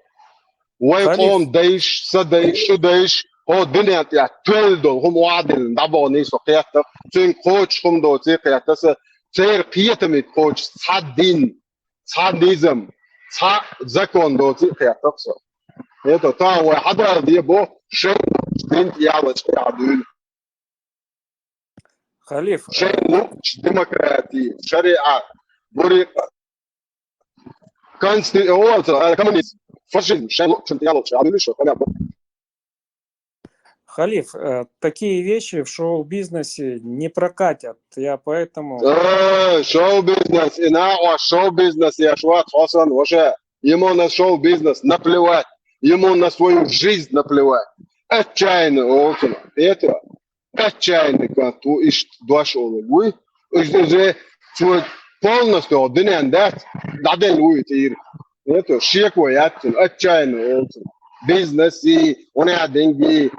Вай къом дайш, са дайш, шу дайш, хӀо дуьнен тӀехь тоьлла долу хӀума охьадиллина дӀабоху нийса кхетта, цуьнга кхочуш хӀума доций кхетта аса, церан кхетамиг кхочуш цхьа дин, цхьа низам, цхьа закон доций кхетта аса. Ето, та вай хьадала де бо, шайн дин тӀехь яллачу тӀехь дуьйна. Халиф, шайн лукхачу демократи, шариӀат, бурикъа, консти-, о, ца-, э, коммунизм, фашизм, шайн лукхачу тӀехь яллачу, а дуьйна шо, понятно. Халиф, э, такие вещи в шоу-бизнесе не прокатят. Я поэтому... Э, шоу-бизнес, и нахуй шоу-бизнес, я шуат хосан, вообще. Ему на шоу-бизнес наплевать. Ему на свою жизнь наплевать. Отчаянный, о, ца-, это, отчаянный, как ту, иштта дош олу вуй. Иза, иза цо полностью дуьнен дац, дӀаделла вуй тӀера. Ето, шеко яц цуьнан, отчаянный олу цуьнан. Бизнес и, у меня деньги.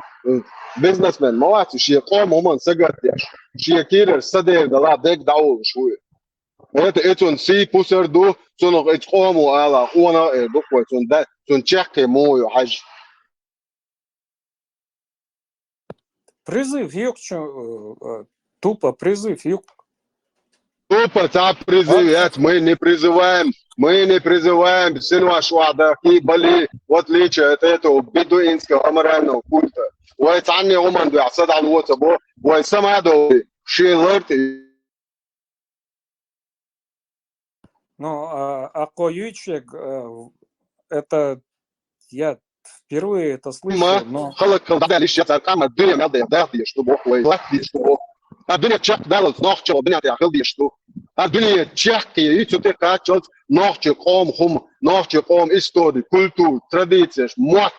Бизнесмен ма вац, шен къоман хӀуманна сагатдеш. Шен кийрара са дер дала дег дӀаволуш вуй. Ето, и цуьнан сий пусар ду, цунах и къомо ала, къона а эр ду вай, цуьнан да, цуьнан чаккхе муха ю хьажа. Призыв юкъ чу, э, э, тупо призыв юкъ. Тупо цхьа призыв яц, мы не призываем, мы не призываем синош вахьда, кхин бали, в отличие от этого бедуинского аморального культа. Вай цхьанне хӀуманна дуьхьа са дӀалоца бо, вай сама довли, шен лар тӀе Ну, а, а кхо юьйцург, э, это я впервые это слышу, но халаккал дӀадаьлла йиш яц, цара къаман дуьне мел дайа даха дезаш ду боху вай, латта дезаш ду боху. А дуьне чекхдаллалц нохчалла дуьне тӀехь хила дезаш ду. А дуьне чекхъе, и цу тӀе кхаччалц нохчийн къоман хӀума, нохчийн къоман истори, культура, традицеш, мотт,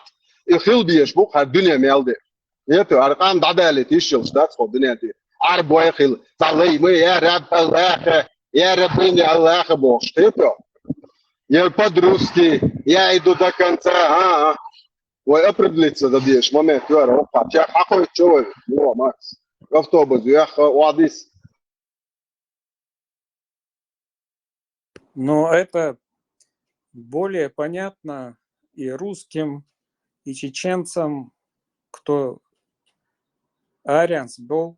и хила дезаш бу хӀара дуьне мел де. Ето, хӀара къам дӀадаьллийта йиш йолуш дац хӀо дуьнен тӀе. Ӏарбой хила, цхьа лай, мы, я Раб Аллаха, я Рабыня Аллаха бохуш, ето. Я под русский, я иду до конца, а, а. Вай определиться дан дезаш момент ю хӀара, хӀокху чекх хьакхоьттучу вай, ну, Макс. Автобус йоьхна, охьадис. Но это более понятно и русским, и чеченцам, кто арианец был.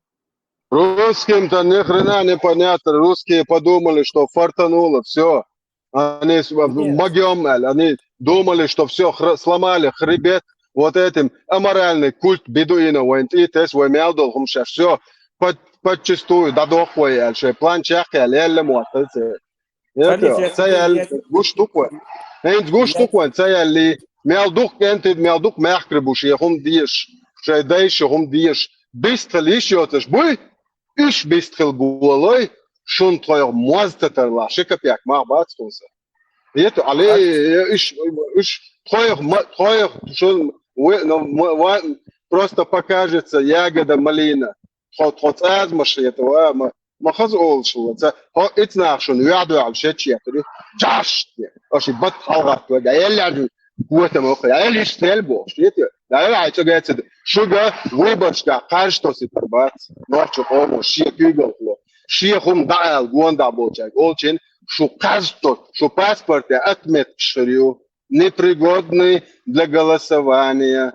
Русским-то ни хрена не понятно. Русские подумали, что фартануло, всё. Они с-, могём, они думали, что всё, хр-, сломали хребет вот этим, аморальный культ бедуинов, вайн тӀе тесна, вай мел долу хӀума шаьш, всё, под-, подчистую, дӀадоху вай аьлла, шайн план чекхъяьлла, яьлла мотт ца. Халиф, я ца яьлла, гуш ду-кх вайн. ХӀинца гуш ду-кх вайн, ца яьлла, мел дукха кӀентий, мел дукха мехкарий бу шен хӀума дезаш, шайн дайша хӀума дезаш. Бистхила йиш йоцуш буй, уьш бистхила болой, шуна тхойх моз ца тарлахь, ши капек мах бац тхуна сан. Ето, але, уьш, уьш тхойх ма-, тхойх шуна ве-, ну, ма-, ва-, просто покажется ягода малина. Тхо, тхо цӀазмаш ето, ва, ма-, ма хаза олуш ву. Ца, хьо, ицнаха шуна вехдоьгӀал шечетари. Чаш! Аша бат хьалгӀатта вега. Эллер котам оха. Эллиш сел бохуш. Ето, эллер хьай цӀа гецад. Шуга выборшка кхаж тосита бац. Нохча къомо шен куьйгалхо. Шен хӀума дӀаала гонда болчаьрга. Олчен шу кхаж то, шу паспорте отметкаш хир ю. Непригодны для голосования.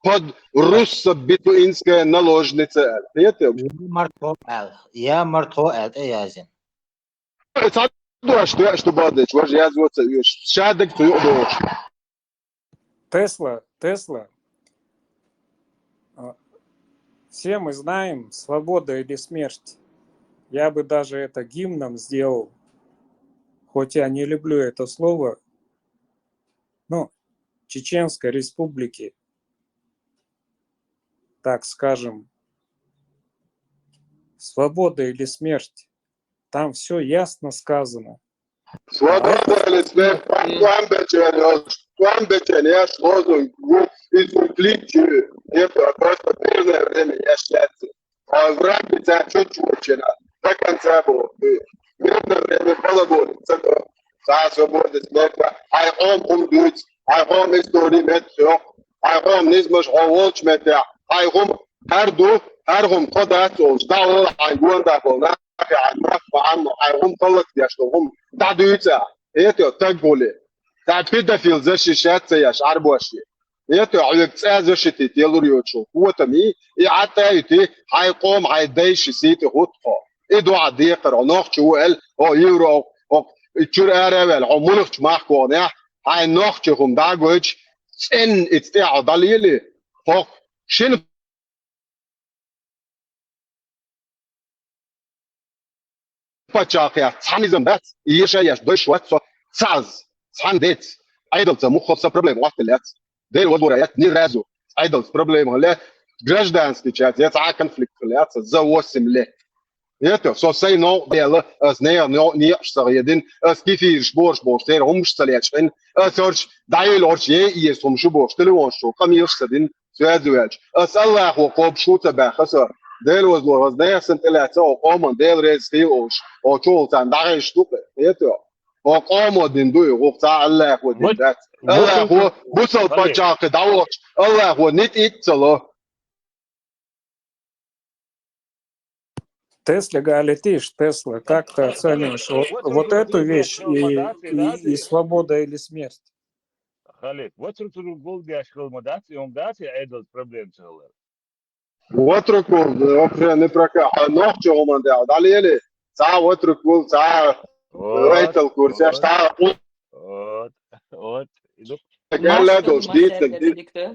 Под руссо-бетуинская наложница. Хетал? Я мартхо аьлла. Я мартхо аьлла, тӀе язйина. Ца дош, дош, что бадыч, вож язва ца уьш. Шадак цу юкъ дош. Тесла, Тесла. А, все мы знаем, свобода или смерть. Я бы даже это гимном сделал, хоть я не люблю это слово. Ну, Чеченской Республики, так скажем, свобода или смерть. Там всё ясно сказано. Свобода или смерть, там, там бечен, там бечен, я ж лозунг, ну, изумтлить, это просто мирное время, я счастье. А враг ведь за чуть-чуть, до конца было. Мирное время, балаболы, ца свобода, смерть, а он, он будет. хьай къоман истори меттахъйоаккх, хьай къоман низамаш хьо волча меттехь, хьай хӀума хӀара ду, хӀара хӀума тхо дац олуш, дӀа а вала хьайн гонах болу нахе, хьайн мах ма-, хьайн хӀума хӀаллакдеш долу хӀума дӀадуьйцу ахь, это таг гӀуле. ДӀа педофил защищать ца еш Ӏарбош е. Это хьоьга цӀа защитить ялур йоцуш хӀотамий, и Ӏад а йитий, хьайн къоман хьайн дайши сий тӀе хӀутту хьо. И ду хьан декхар, хьо нохчи ву аьлла, хьо евро, хьо, хьо чуьра ара а ваьлла, хьо муьлххачу махкахь а, хьайн нохчи хӀума дӀа а гойтуш, цӀенна иза тӀехь хьо дӀалелий, хьо шина паччахьех цхьа низам дац, и еша еш дойш вац со, цхьа аз, цхьаьна дец, Ӏедалца муххал сан проблема хӀотталлац. Дела вазлура яц ни разу Ӏедалца проблема хилла, гражданский чаьрца я цхьа а конфликт хилла яц, за восемь лет. Эта, со сайн новкъа даьлла, ас нехан новкъа некъаш ца хедина, ас кефираш борш болуш, церан хӀумаш ца лечкъина, ас хӀорш дӀайилла хӀорш е эца хӀума шу бохуш, телефонаш чу къамелаш ца дина, соьза ваьлча. Ас Аллахо кхобуш хӀу ца баьхха со, Дела вазло, ас нехан тӀелаьцна хьо къоман Дела реза хила олуш, хьо чухула царна дӀахезаш ду-кх, эта. Хьо къомо дина ду и, хӀокху цхьа Аллахо дина дац. Аллахо бусалба паччахье дӀавахча, Аллахо ницкъ итт ца ло. Тесла, Галя, ты ж Тесла, как ты оцениваешь вот, вот эту вещь и, и, и свобода или смерть? Халид, вот друг другу гулдеш хилма дац, и он дац, и Эдвард проблема целая. Ватрукул, вообще не прокахьа, нохчо хӀуман дехьа, дӀалели, цхьа ватрукул, цхьа вайтал курс, я цхьа вот, вот, вот. Галла долуш дийцина,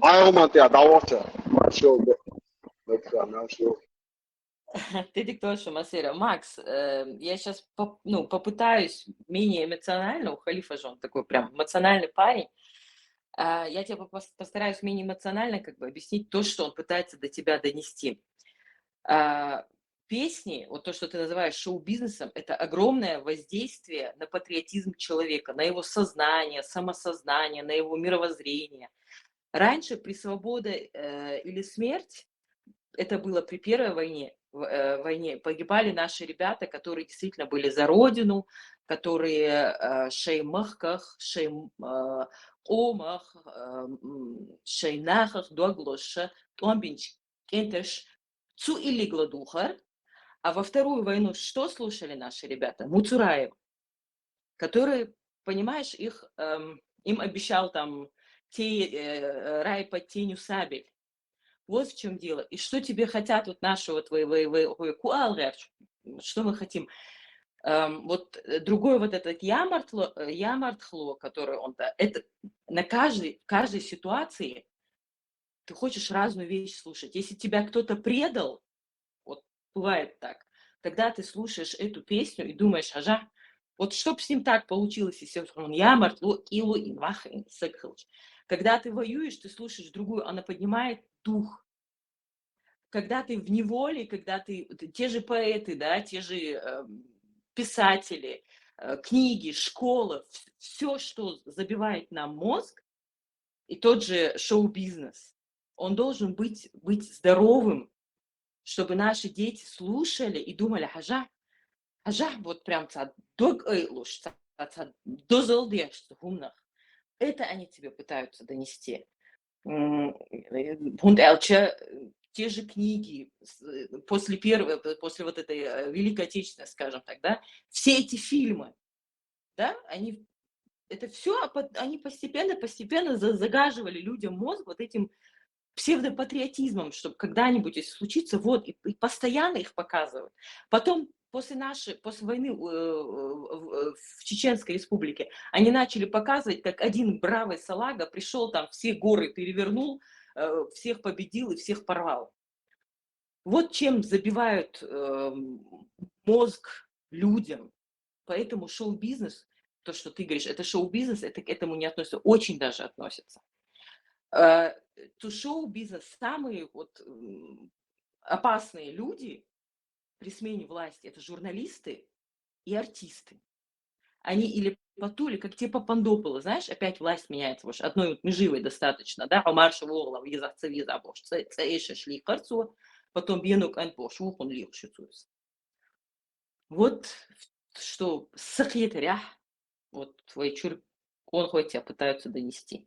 хьан хӀуман тӀехь дӀавахча, маршо, маршо. Ты диктуешь, Масира. Макс, э, я сейчас, ну, попытаюсь менее эмоционально, у Халифа же он такой прям эмоциональный парень. А, я тебе пос-, постараюсь менее эмоционально как бы объяснить то, что он пытается до тебя донести. А, песни, вот то, что ты называешь шоу-бизнесом, это огромное воздействие на патриотизм человека, на его сознание, самосознание, на его мировоззрение. Раньше при «Свобода, э, или смерть» это было при Первой войне, в-, э, войне, погибали наши ребята, которые действительно были за Родину, которые, э, шайн махках, шайн, э, къомах, э, м, шайн нахах дог лозуш, тӀом бинчу кӀенташ цу иллиг ладугӀура. А во Вторую войну что слушали наши ребята? Муцураева, который, понимаешь, их, эм, им обещал там те-, э, рай под тенью сабель. Вот в чем дело. И что тебе хотят вот наши вот вы, вы, вы, вы, куалгар, что мы хотим? Эм, вот, э, другой вот этот ямартло-, э, ямартхло, который он, да, это на каждой, каждой ситуации ты хочешь разную вещь слушать. Если тебя кто-то предал, вот бывает так, тогда ты слушаешь эту песню и думаешь: «Хьажа, вот чтоб с ним так получилось, и всё, он ямартло, кӀело и ваха и сагхалч». Когда ты воюешь, ты слушаешь другую, она поднимает дух. Когда ты в неволе, когда ты, т-, те же поэты, да, те же, э, писатели, э, книги, школа, вс-, всё, что забивает нам мозг, и тот же шоу-бизнес, он должен быть, быть здоровым, чтобы наши дети слушали и думали: «Хьажа, хьажа, вот прям цхьа дог айлуш, цхьа, цхьа дозалла деш цу хӀуманах». Это они тебе пытаются донести. М, э, хӀунда аьлча, э, те же книги, с-, э, после первой, п-, после вот этой, э, Великой Отечественной, скажем так, да, все эти фильмы, да, они, это всё, а пот-, они постепенно, постепенно за-, загаживали людям мозг вот этим псевдопатриотизмом, чтоб когда-нибудь, если случится, вот, и, и постоянно их показывают. Потом, после нашей, после войны, э, в, в, в Чеченской Республике, они начали показывать, как один бравый салага пришёл, там все горы перевернул, э, всех победил и всех порвал. Вот чем забивают, эм, мозг людям. Поэтому шоу-бизнес, то, что ты говоришь, это шоу-бизнес, это к этому не относится, очень даже относится. Э, то шоу-бизнес, самые вот, м, опасные люди при смене власти — это журналисты и артисты. Они или по ту, или как те Папандопулы, знаешь, опять власть меняется, вот одной вот межевой достаточно, да, Омар Шавуоглов, виза, ца виза, бохуш, ца, ца эшаш ли харцо, потом бенук ан бохуш, вухун ли хушицуюс. Вот что сахьетарях, вот твой чур, он хоть тебя пытаются донести.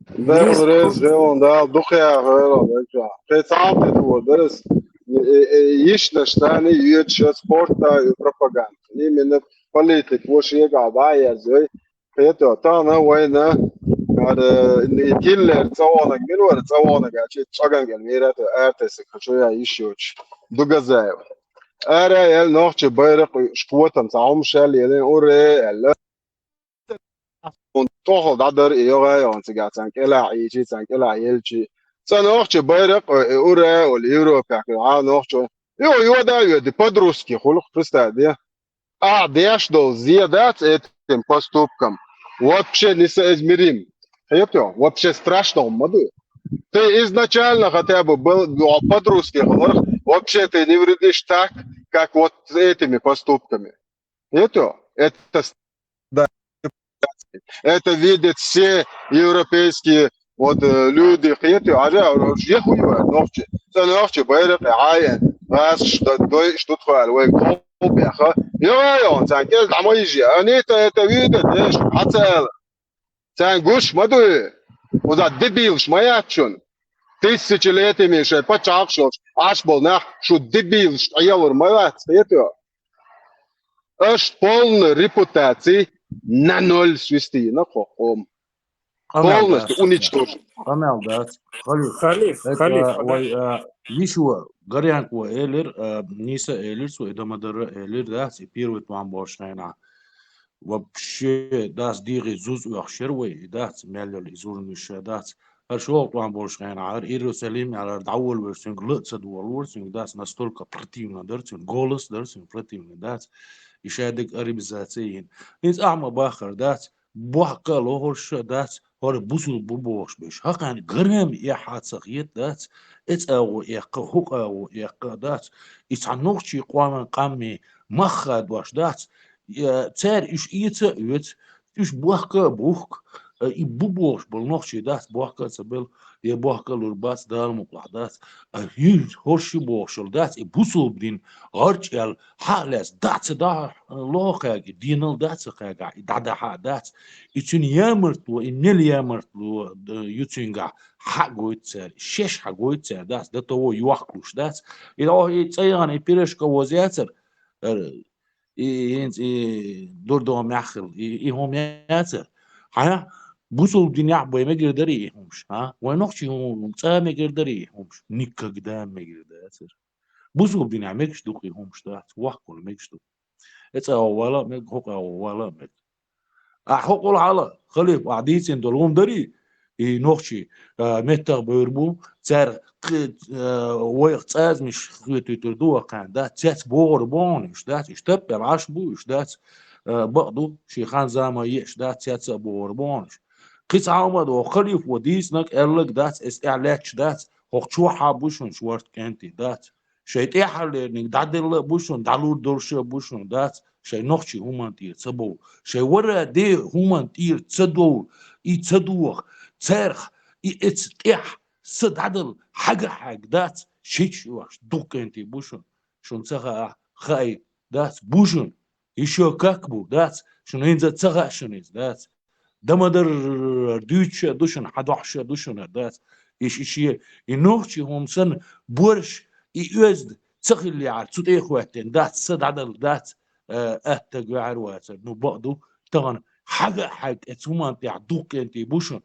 Дела реза хилла, Дала дукха яхар хилла, векла. Кхе цхьа а тету дерас, э, э, йиш даш тани, йоьдуш спорта, ю пропаганда. Именно политика, вошига дӀаерзой. Кхето, тана вайна, ар, э, Гитлер цӀавонаг мин вара, цӀавонаг а чи чӀагангал мира, то артеса, хочу я йиш йоч. Дугазаев. Ара, эл нохчи байрак, шкотам, цхьа хӀума шал, елен, уре, эл. Он тохал дӀадар, и йога, он цига цан кӀела, и чи цан кӀела, елчи. Цан нохчи байрак, э, уре, ол Европа, а нохчи. Йо, йода, йоди, по-дружески, хулх, представь, да? А, деш дол зе дац этим поступкам. Вообще несоизмерим. Хетё? Вообще страшно, маду. Ты изначально хотя бы был, ну, по-дружески говоришь, вообще ты не вредишь так, как вот с этими поступками. Хетё? Это с- Да. Это видят все европейские вот, э, люди. Хетё? А я, я хуй, нохчи. Цан нохчи, байрак, ай, раз, что, дой, что твоя, ой, бяха. Йо, йо, цан кез домой же. Они-то это видят, знаешь, хацал. Цан гуш маду. Уза дебилш маячун. Тысячелетиями шей пачалх шош, аш бол нах, шу дебилш, аялур маят, это. Аш полный репутации на ноль свести, на хохом. Полностью уничтожить. Къамел дац. Халиф. Халиф, это, халиф, вай, а, вишуа, Горянкова элир, а, Ниса элир, су и Дамадара элир, да, и первый план болшайна. Вообще, дац дигӀи зуз уьх шер вай, и дац мел йола и зурнуша дац. Хар шолгӀа тӀом болуш хенахь, хӀара Иерусалим яьлар дӀаволавар цуьнга, ла а ца довалавар цуьнга, дац настолько противно дара цуьнга, голос дара цуьнга противно, дац. И шадерг арабизация йина. ХӀинца ахьа ма баххара, дац, бохка а лохуш а, дац, хӀара бусул бу бохуш беш. ХӀокхарна гарам эхьа ца хета, дац, эцӀагӀо эккха, хӀокъагӀо эккха, дац. И цхьа нохчий къоман къамми мах хадош, дац. Я, цара уьш эца а оьцу, уьш бохка а бухка, а, и бу бохуш болу нохчий дац, бохка а ца белла, я бохка а лур бац, Дала мукъалахь дац. А хӀинца хӀорш бохуш йолу дац, и бусулба дин гӀарчӀ яьлла, хьа а лаьцна, дӀа а ца дахьа, лоху кхаьга, и денал дӀа а ца кхаьгахь, и дӀадахьа а дац. И цуьнан ямартло, и мел ямартло, д-, ю цуьнгахь хьа а гойту цара, шеш хьа гойту цара дац, до того йохкалуш дац. И, о, и цӀа яхана, и пирожка воза яцара, ара, и, хӀинца и дурдо меххал, и, и хӀума яцара. Хьан, бусулба динехь бай мегар дарий и хӀумаш, а? Вай нохчий хӀума цӀа мегар дарий и хӀумаш? Никогда мегар дацара. Бусулба динехь мегаш ду-кх и хӀумаш дац, воккхула мегаш ду. ЭцӀагӀо вала а мега, хӀокъагӀо вала а мега. Ахьа хӀокъула хьала, халиф, ахьа дийцина долу хӀума дарий? И нохчий, а, меттах бевр бу, цара кхи-, а, вайх цӀазмиш хетуьйтур ду вакхана, дац, цец богӀур бу хьуна уьш, дац, уьш таппел Ӏаш бу уьш, дац, а, бакъ ду, шен хан-зама еш, дац, цец а богӀур бу хьуна уьш. Кхин цхьа хӀума ду, халифо дийцинарг, аьлларг дац, эс тӀехь лаьтташ дац, хӀокху чохь а бу шуна шорта кӀентий, дац. Шайн тӀаьххьарлерниг дӀаделла а бу шуна, дӀалур долуш а бу шуна, дац, шайн нохчий хӀуманна тӀера ца бовла. Шайн вара де хӀуманна тӀера ца довла, и ца доха, царах и эца тӀехь са дӀадала хьага-хьаьга, дац, шича оьхуш дукха кӀентий бу шуна. Шуна ца хаахь, хаий, дац, бу шуна. И шо как бу, дац, шуна хӀинца ца хаьа шуна иза, дац. Дамадар дуьйцуш а ду шуна, хьадохьуш а ду шуна, дац. И ш-, и шен, и нохчий хӀума санна, борш, и оьзда ца хиллехьара, цу тӀе а хӀоьттина, дац, са дӀадала, дац, э, атта гуьхьар вацара. Ну, бакъ ду, тахана хьага а хьаьга, эца хӀуманна тӀехь дукха кӀентий бу шуна.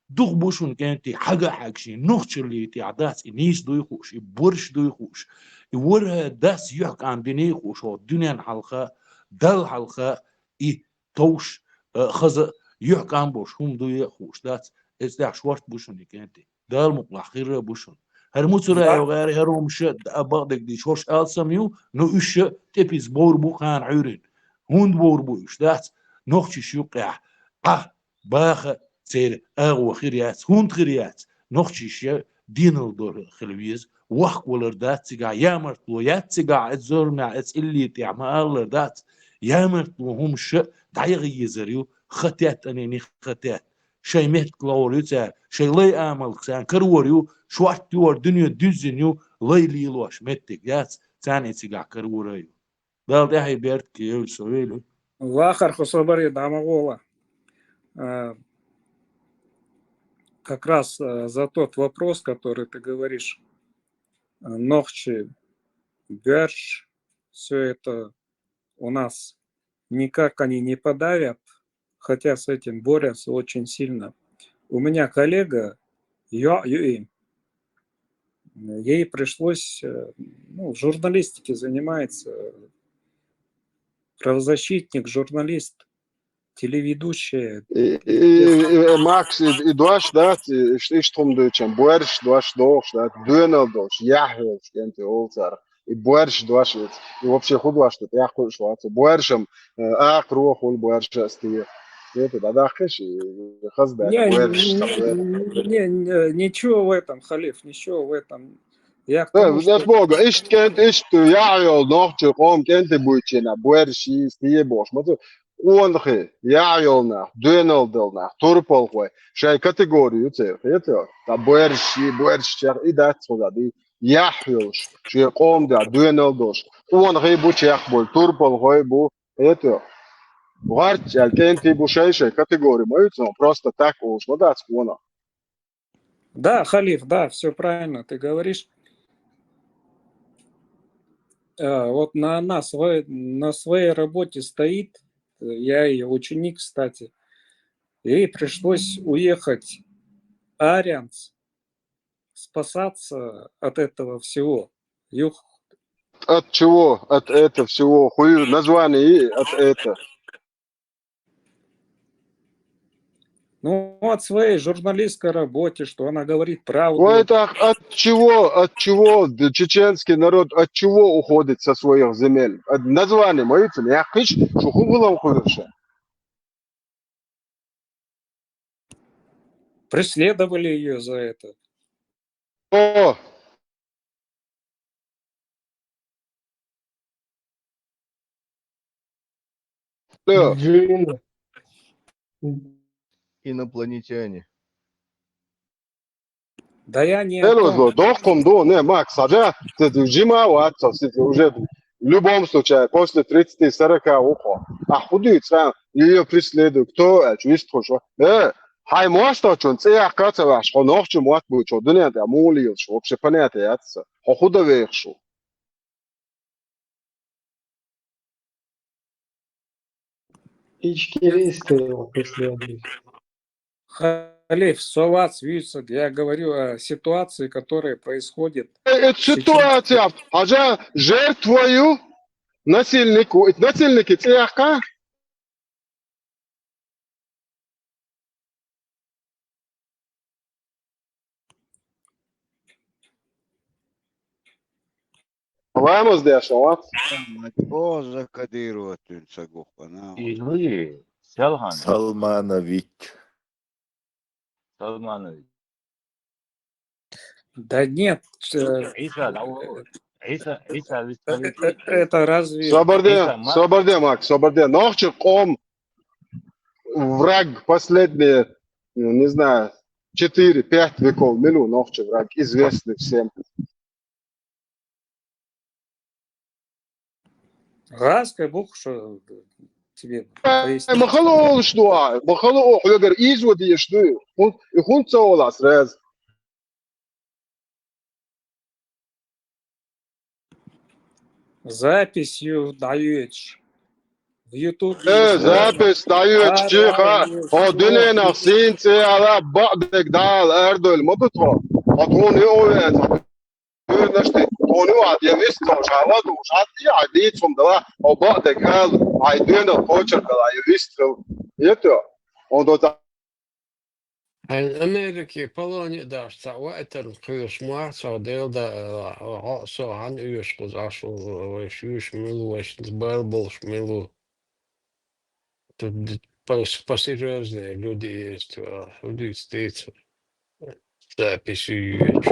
Дукха бу шуна кӀентий, хьага а хьаьга шен нохчаллий тӀехь, дац, и нийса дуй хууш, и борш дуй хууш, и вара дас юьхькӀам биний хууш, хӀо дуьненна хьалха, Далла хьалха, и товш, а, хаза, юьхькӀам болуш хӀума дуй а хууш, дац, эца тӀехь шорта бу шуна и кӀентий. Дала мукъалахь хир а бу шуна. ХӀара Муцураев гӀаьрий, хӀара хӀумаш а, а, бакъдерг дийцича, хӀорш алсам ю, но уьш а тӀепиз бовр бу кхана Ӏуьйрина. ХӀунда бовр бу уьш, дац? Нохчаш юккъехь Ӏа баха церан агӀо хир яц. ХӀунда хир яц? Нохчаш я денал дора хила веза. Вахка валар дац цигахь, ямартло яц цигахь, эца зурмехь, эца илли тӀехь ма-аллара дац. Ямартло хӀумаш а дӀаяха езар ю, ха теттанийн ха тетта. Шайн меттиг ловр ю цара, шайн лай амалх царна карор ю, шорта ю хӀара дуьне дуьззина ю, лай лелош меттиг яц, царна и цигахь карора ю. Дала тӀаьхье беркате йойла со вели. Вахар хӀо со баре дӀа ма гӀола. А, как раз э, за тот вопрос, который ты говоришь, э, нохчи, берш, все это у нас никак они не подавят, хотя с этим борются очень сильно. У меня коллега, Йо Юи, ей пришлось, э, ну, в журналистике занимается, правозащитник, журналист, телеведущая. И, и, и, и Макс, и, и дош, да, и, и, и штом дойчем, борш, дош, дош, да, дуэнал дош, яхвелш, кенти олцар. И борш, дош, и вообще худ дош, да, я худ швац, боршем, э, а, круа хул борш, сти. Это да, да, хеш, и хаз да, Не, борш, не, там, не, не, ничего в этом, Халиф, ничего в этом. Я к Да, тому, знаешь, что Бога, ишт кент, ишт, яйол, нохчи, ком, кенти буйчина, борш, сти, бош, мото, онхи, яйол нах, дуэнал дал нах, турпал хой, шай категорию цех, это, да борш, борш, чех, и дать сюда, ди, яхвелш, шай ком да, дуэнал дош, онхи бу чех бол, турпал хой бу, это, варч, аль кенти бу шай, шай категорию, мою, просто так уж, вот так, вон. Да, Халиф, да, все правильно ты говоришь. Э, Вот на, на, своей, на своей работе стоит, э, я ее ученик, кстати, ей пришлось уехать Арианс, спасаться от этого всего. Юх, От чего? От этого всего. Хуй название и от это. Ну, от своей журналистской работе, что она говорит правду. Ой, так от чего? От чего д- чеченский народ, от чего уходит со своих земель? От название, мою цену, я хыч, шуху вылом хуйша. Преследовали ее за это. О! Всё. Джин. Инопланетяне. Да я не о Элозло, том. дохком до, не, Макс, а да, ты, ты, Джима, вот, то есть, уже в любом случае, после тридцати, сорока ухо. А худы, сам, ее преследуют, кто, э, чувствуешь, э, хай, может, что, цех, каца, ваш, хо, нохчу, мот, будет, что, дуня, да, мулил, что, вообще понятие, отца. Хо, худо вех, что. Ичкеристы его преследуют. Халиф, совац висок. Я говорю о ситуации, которая происходит. Э, э, ситуация, а я жертвою насильнику, э, насильники цеха. Vamos de aşağı. О, закодировать сагухана. Или Салхан Салманович. Салманович. Да нет, э, Иса, да, о, Иса, Иса, э, э, это разве... Собарде, Иса, ма- собарде, Макс, собарде. Нохчи ком враг последние, ну, не знаю, четыре-пять веков. Милу нохчи враг, известный всем. Газ, как бог, что тебе Э, пояснить. Махало, что, а? Махало, хулегар, изводи, что? Он, и хун цаола сразу. Записью даешь. В Ютубе Э, есть. запись дают, Да, чиха. да, О, есть. дунена, синце, ала, бадек, дал, эрдоль, модуто. О, тони овен. Дунешти, тони ад, я вис, то, шала, ду, шат, я, ди, цум, дала. О, бадек, ал, ай, дунена, почер, дала, я вис, то. Это. Он до Ан Америки полоне даш ца ва этер кыш муар со дел да, о, со ан юш куз ашу, ваш юш милу, ваш бал болш милу. Тут д- по- посерьезнее люди есть, а, люди стоят, записи есть.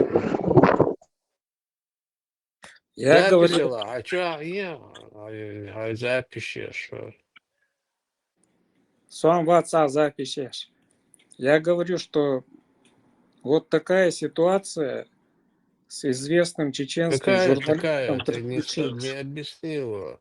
Я говорю, Записала, а чё, я, а, а записи, что? Сам в отца запишешь. Я говорю, что вот такая ситуация с известным чеченским Какая журналистом такая? Ты не, приключилась. не объяснила.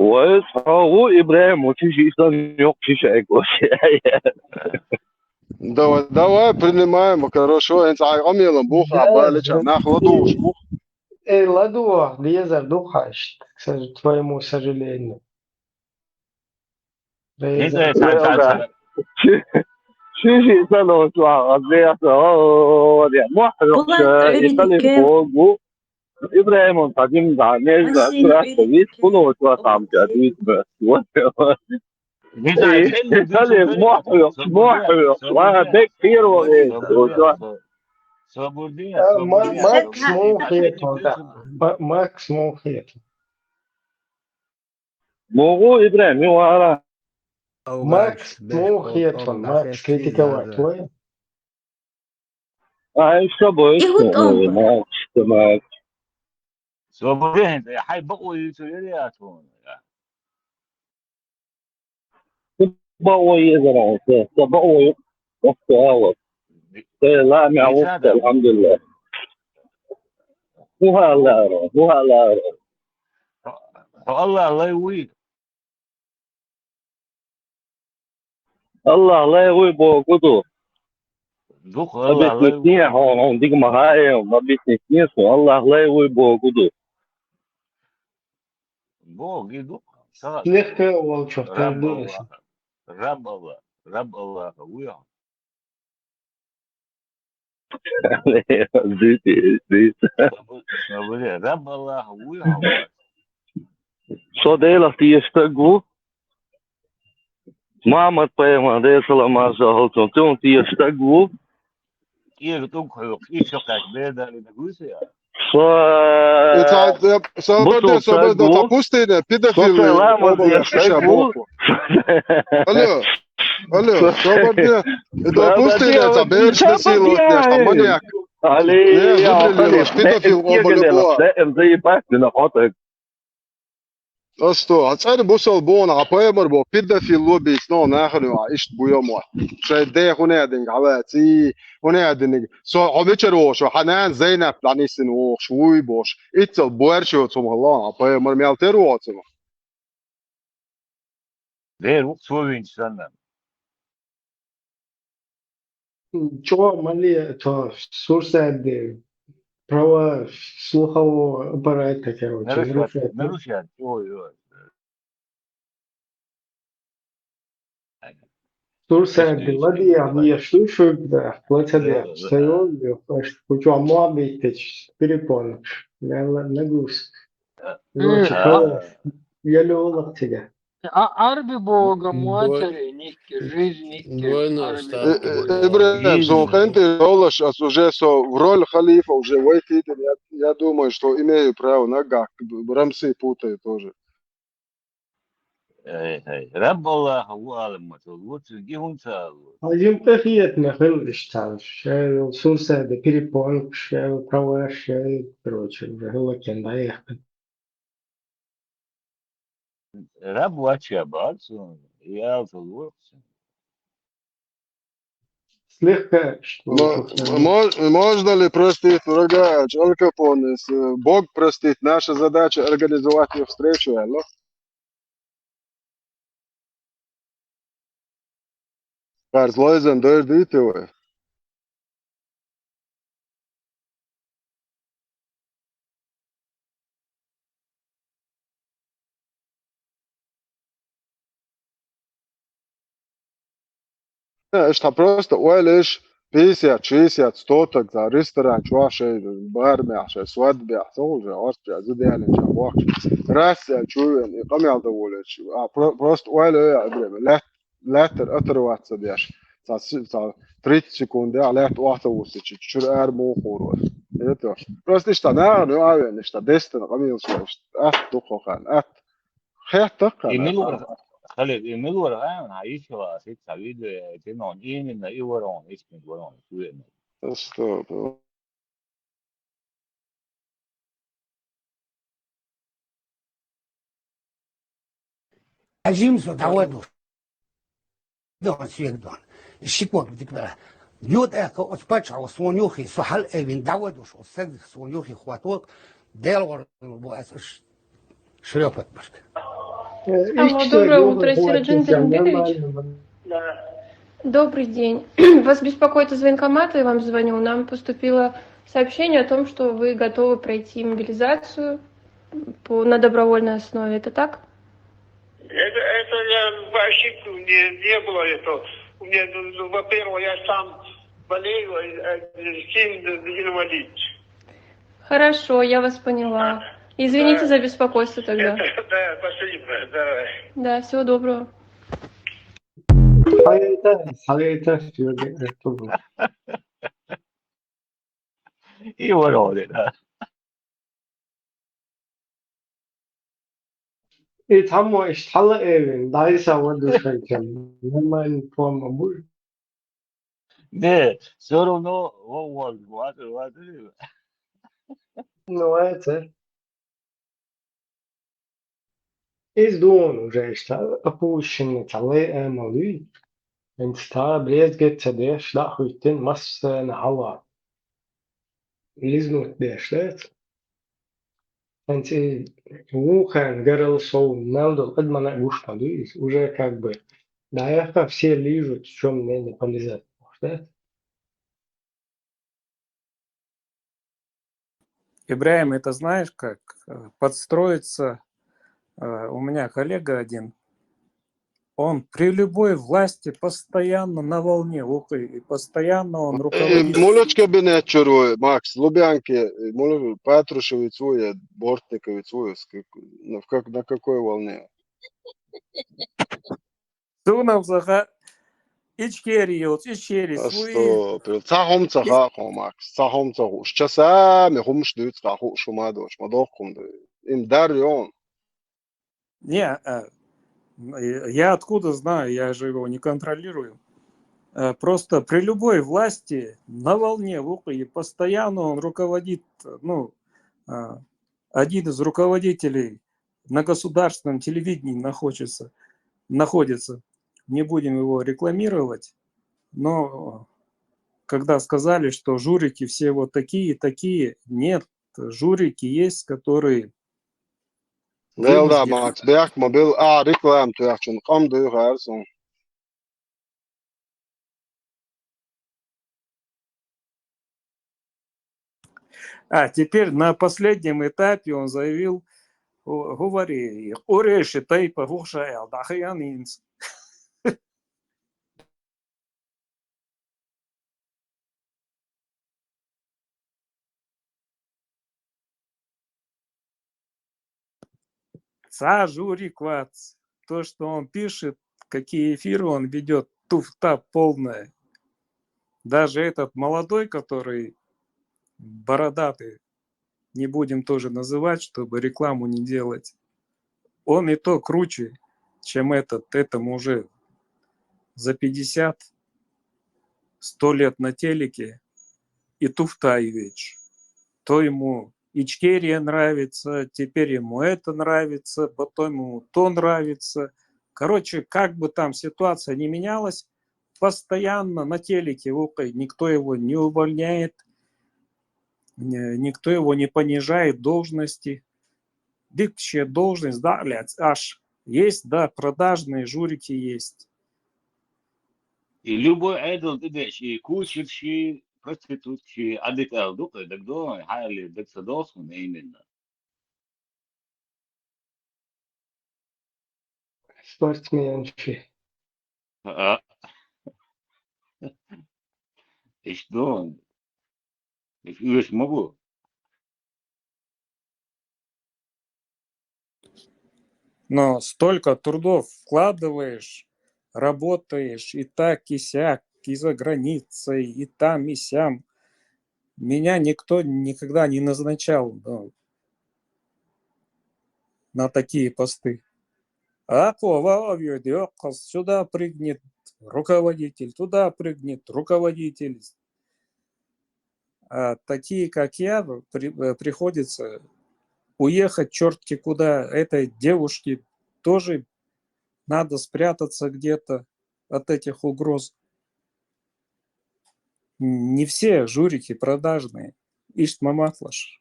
Вай, хьо ву ИбрахӀим, ву чу шиъ санна йоккха шиша айкош. Давай, давай, принимаем, хорошо, хӀинца хьайн къамелан буха, да, балича, да, нах ладугӀуш бух. Э, ладугӀа, лезар ду хьа иштта, к сож-, твоему сожалению. ХӀинца Реза. Сан, сан, сан. Ши, ши, ши, сан, о, чу, а, а, де, а, о, о, о, де. Мохь, Булат, э, э, и талиб, э, богу. ИбрахӀиман къадим да, межда, Василий, красавец, э, куло, чу, а, сам, чу, а, дит, б, вот. Миза, э, кем, талиб, мохь, мохь, ва, бек, первого, э, вот, чу. Свободия, э, Ма-, свободия, Макс свободия. Мухетов, да. Ма-, Макс Мухетов. Могу, ИбрахӀим, ю ара. Макс, Макс, беш, муха хетал, о, Макс, Макс, критиковать, да, твой? Ай, с тобой, Макс, Макс. Свободен, хай бакъо юцу яри атун. Бакъо езара, бакъо ю. Бакъо ала. Э, ла, ма, алхамдулиллах. Ху ала, ху ала. Аллах лай уй. Аллах лай уй богу ду. Дух Аллах лай уй. Объяснить не, хо, хо, диг ма хай, объяснить не, су Аллах лай уй богу ду. Бог и дух. Легко волчок, Раб Аллах. Раб Аллах. Раб Аллах уй. Дити, дити. Раб Аллах уй, хӀама. Со Делах тешаш стаг ву. Мухьаммад пайхамар, Делан салам-моаршал хилда цунна, цунна тешаш стаг ву. Кега тӀуг хьоькху, и шо кхаьча бер далийна гуй со я? Со, и ца, со бусалба баде, со стаг баде, ву. Ца пустыне, педофил, со ламаз обалдеть, деш стаг ву. Алло. Алло, собар де. Это пустыня, это берш насиловать, там маньяк. Али, не, я, выбрали ваш педофил, это оба любого. Да, эм, заебать, ты на фото. А что, а царь бусал бона, а поэмор бо, педофил лобис, но нахрен, а ишт буём, а. Шай де хунединг, ала, ци, хунединг. Со, хо вечер вошо, ханан Зейнаб, ланисин вошо, уй бош. Ицел буэршо, цум халан, а поэмор мел тер вошо. Дер ву цо винчу санна. Чо мали то сурсаьрди права слухового аппарата, короче, нарушать, нарушать. Нарушать, ой, ой. Сурсаьрди ладия, я слушаю, да, платя, да, да, да. Стоял, я, кучу амуа битич, перепонок. Я ла-, нагрузка. Короче, я лёлок тебя. А, арби бога матери, никки, жизнь, никки, двойной арби. Э, э, Ибрахим, сон къинтӀера йолуш, ас уже со в роль халифа уже войти, я, я думаю, что имею право на гак, б-, б-, Рамси путаю тоже. Эй, эй, Раббаллаха ву алам ма, со луцу ги хӀунца алу? Хьажим къахетна хила иштта, шел сурсаьрда перепонка, шел права, шел, короче, уже хӀаллакьян дӀаяьккхина. Раб вач я бац, ялта лоцу. Слегка, что мо-, мож-, можно ли простить врага Аль Капоне? С-, Бог простит. Наша задача организовать их встречу, алло? Карз лойзан дойр дийте вай. Э, иштта просто ойлаш, пятьдесят, шестьдесят, сто так за ресторан чуа шей бармех, шей свадьбех, со уже орча зудяне ча вахш. Расса чуен, и къамел доволен. А про-, просто ойлаш, я, время, лет лаьттара оторваться деш. Ца си-, ца тридцать секунд а лаьтта охьа ца вуссича, чуьра ара муха хуур вара. Это просто иштта нахана ю а вен, иштта дестана къамелаш вара, иштта атта дукха хан, атта. Хетта-кх. И мила вара, Халид, и мила вара, а, хьан йиш йола, аса ца видео, ца нон, именно и вара он, истинг вара он, ца веана. Стоп. Хьажим со дӀавадуш. Дон свет дон. Шикок дикбара. Ют эко оч пача, о сон юхи, со хьал эвин дӀавадуш, о саг сон юхи хваток, делгор бу ас ш-, шлёпать башка. Алло, доброе утро, Середжин Дерендилевич. Да. Добрый день. Вас беспокоит из военкомата, я вам звоню. Нам поступило сообщение о том, что вы готовы пройти мобилизацию по, на добровольной основе. Это так? Это, это я по ошибке, у меня не было это. У меня, ну, ну, во-первых, я сам болею, э, э, сильно инвалид. Хорошо, я вас поняла. Извините за беспокойство тогда. Да, спасибо, давай. Да, всего доброго. Hayır, hayır, diyor. И вороны, да. И там ишт хьала эвин, дай са вадушан кем. Нормально, по-моему. Не, все равно, вот, вот, вот. Ну, это. Из дон уже ишта, опущенный талай эмалуй. Инста брезгет цадеш, да хуйтин массана хьала. Лизнуть деш, да? Анти вухан гарал шоу, мелдол, адмана гушпаду, уже как бы, да, я все лижут, в чем мне не полезет, да? Ибраим, это знаешь как? Э, подстроиться. Э, у меня коллега один, он при любой власти постоянно на волне, ух, и постоянно он руководит. Молочка бинечеру, Макс, Лубянки, Патрушевец, Бортниковец, как, на какой волне? Сунав заха ичкери йоц, ичкери суи. Ца хум ца ха хум, Макс, ца хум ца хуш. Часа ме хумш дуц ха хуш ма дош, ма дох хум ду. Им дар ён. Не, э, я откуда знаю, я же его не контролирую. Э, просто при любой власти на волне, в ухе, и постоянно он руководит, ну, э, один из руководителей на государственном телевидении находится, находится. Не будем его рекламировать, но когда сказали, что жулики все вот такие, такие, нет, жулики есть, которые... Велда, Макс, бяхма бил, а, реклам, ты ахчун, кам ду гарсон. А теперь на последнем этапе он заявил, говори, Курейши тайпа хухша эл дахиян инс. Ца жулик вац. То, что он пишет, какие эфиры он ведет, туфта полная. Даже этот молодой, который бородатый, не будем тоже называть, чтобы рекламу не делать, он и то круче, чем этот. Этому уже за пятьдесят, сто лет на телеке, и туфта и веч. То ему Ичкерия нравится, теперь ему это нравится, потом ему то нравится. Короче, как бы там ситуация не менялась, постоянно на телеке, никто его не увольняет, никто его не понижает должности. Дикче должность, да, блядь, аж есть, да, продажные жулики есть. И любой айдол идеш, и кучерши, проститутки, адик алдук, так до, хали, так садос, именно. Спортсменши. А. Ишдон. Иш могу. Но столько трудов вкладываешь, работаешь и так, и сяк, и за границей, и там, и сям. Меня никто никогда не назначал, ну, на такие посты. А кого, сюда прыгнет руководитель, туда прыгнет руководитель. А такие, как я, при, э, приходится уехать черти куда. Этой девушке тоже надо спрятаться где-то от этих угроз. Не все жулики продажные. Ишт маматлаш.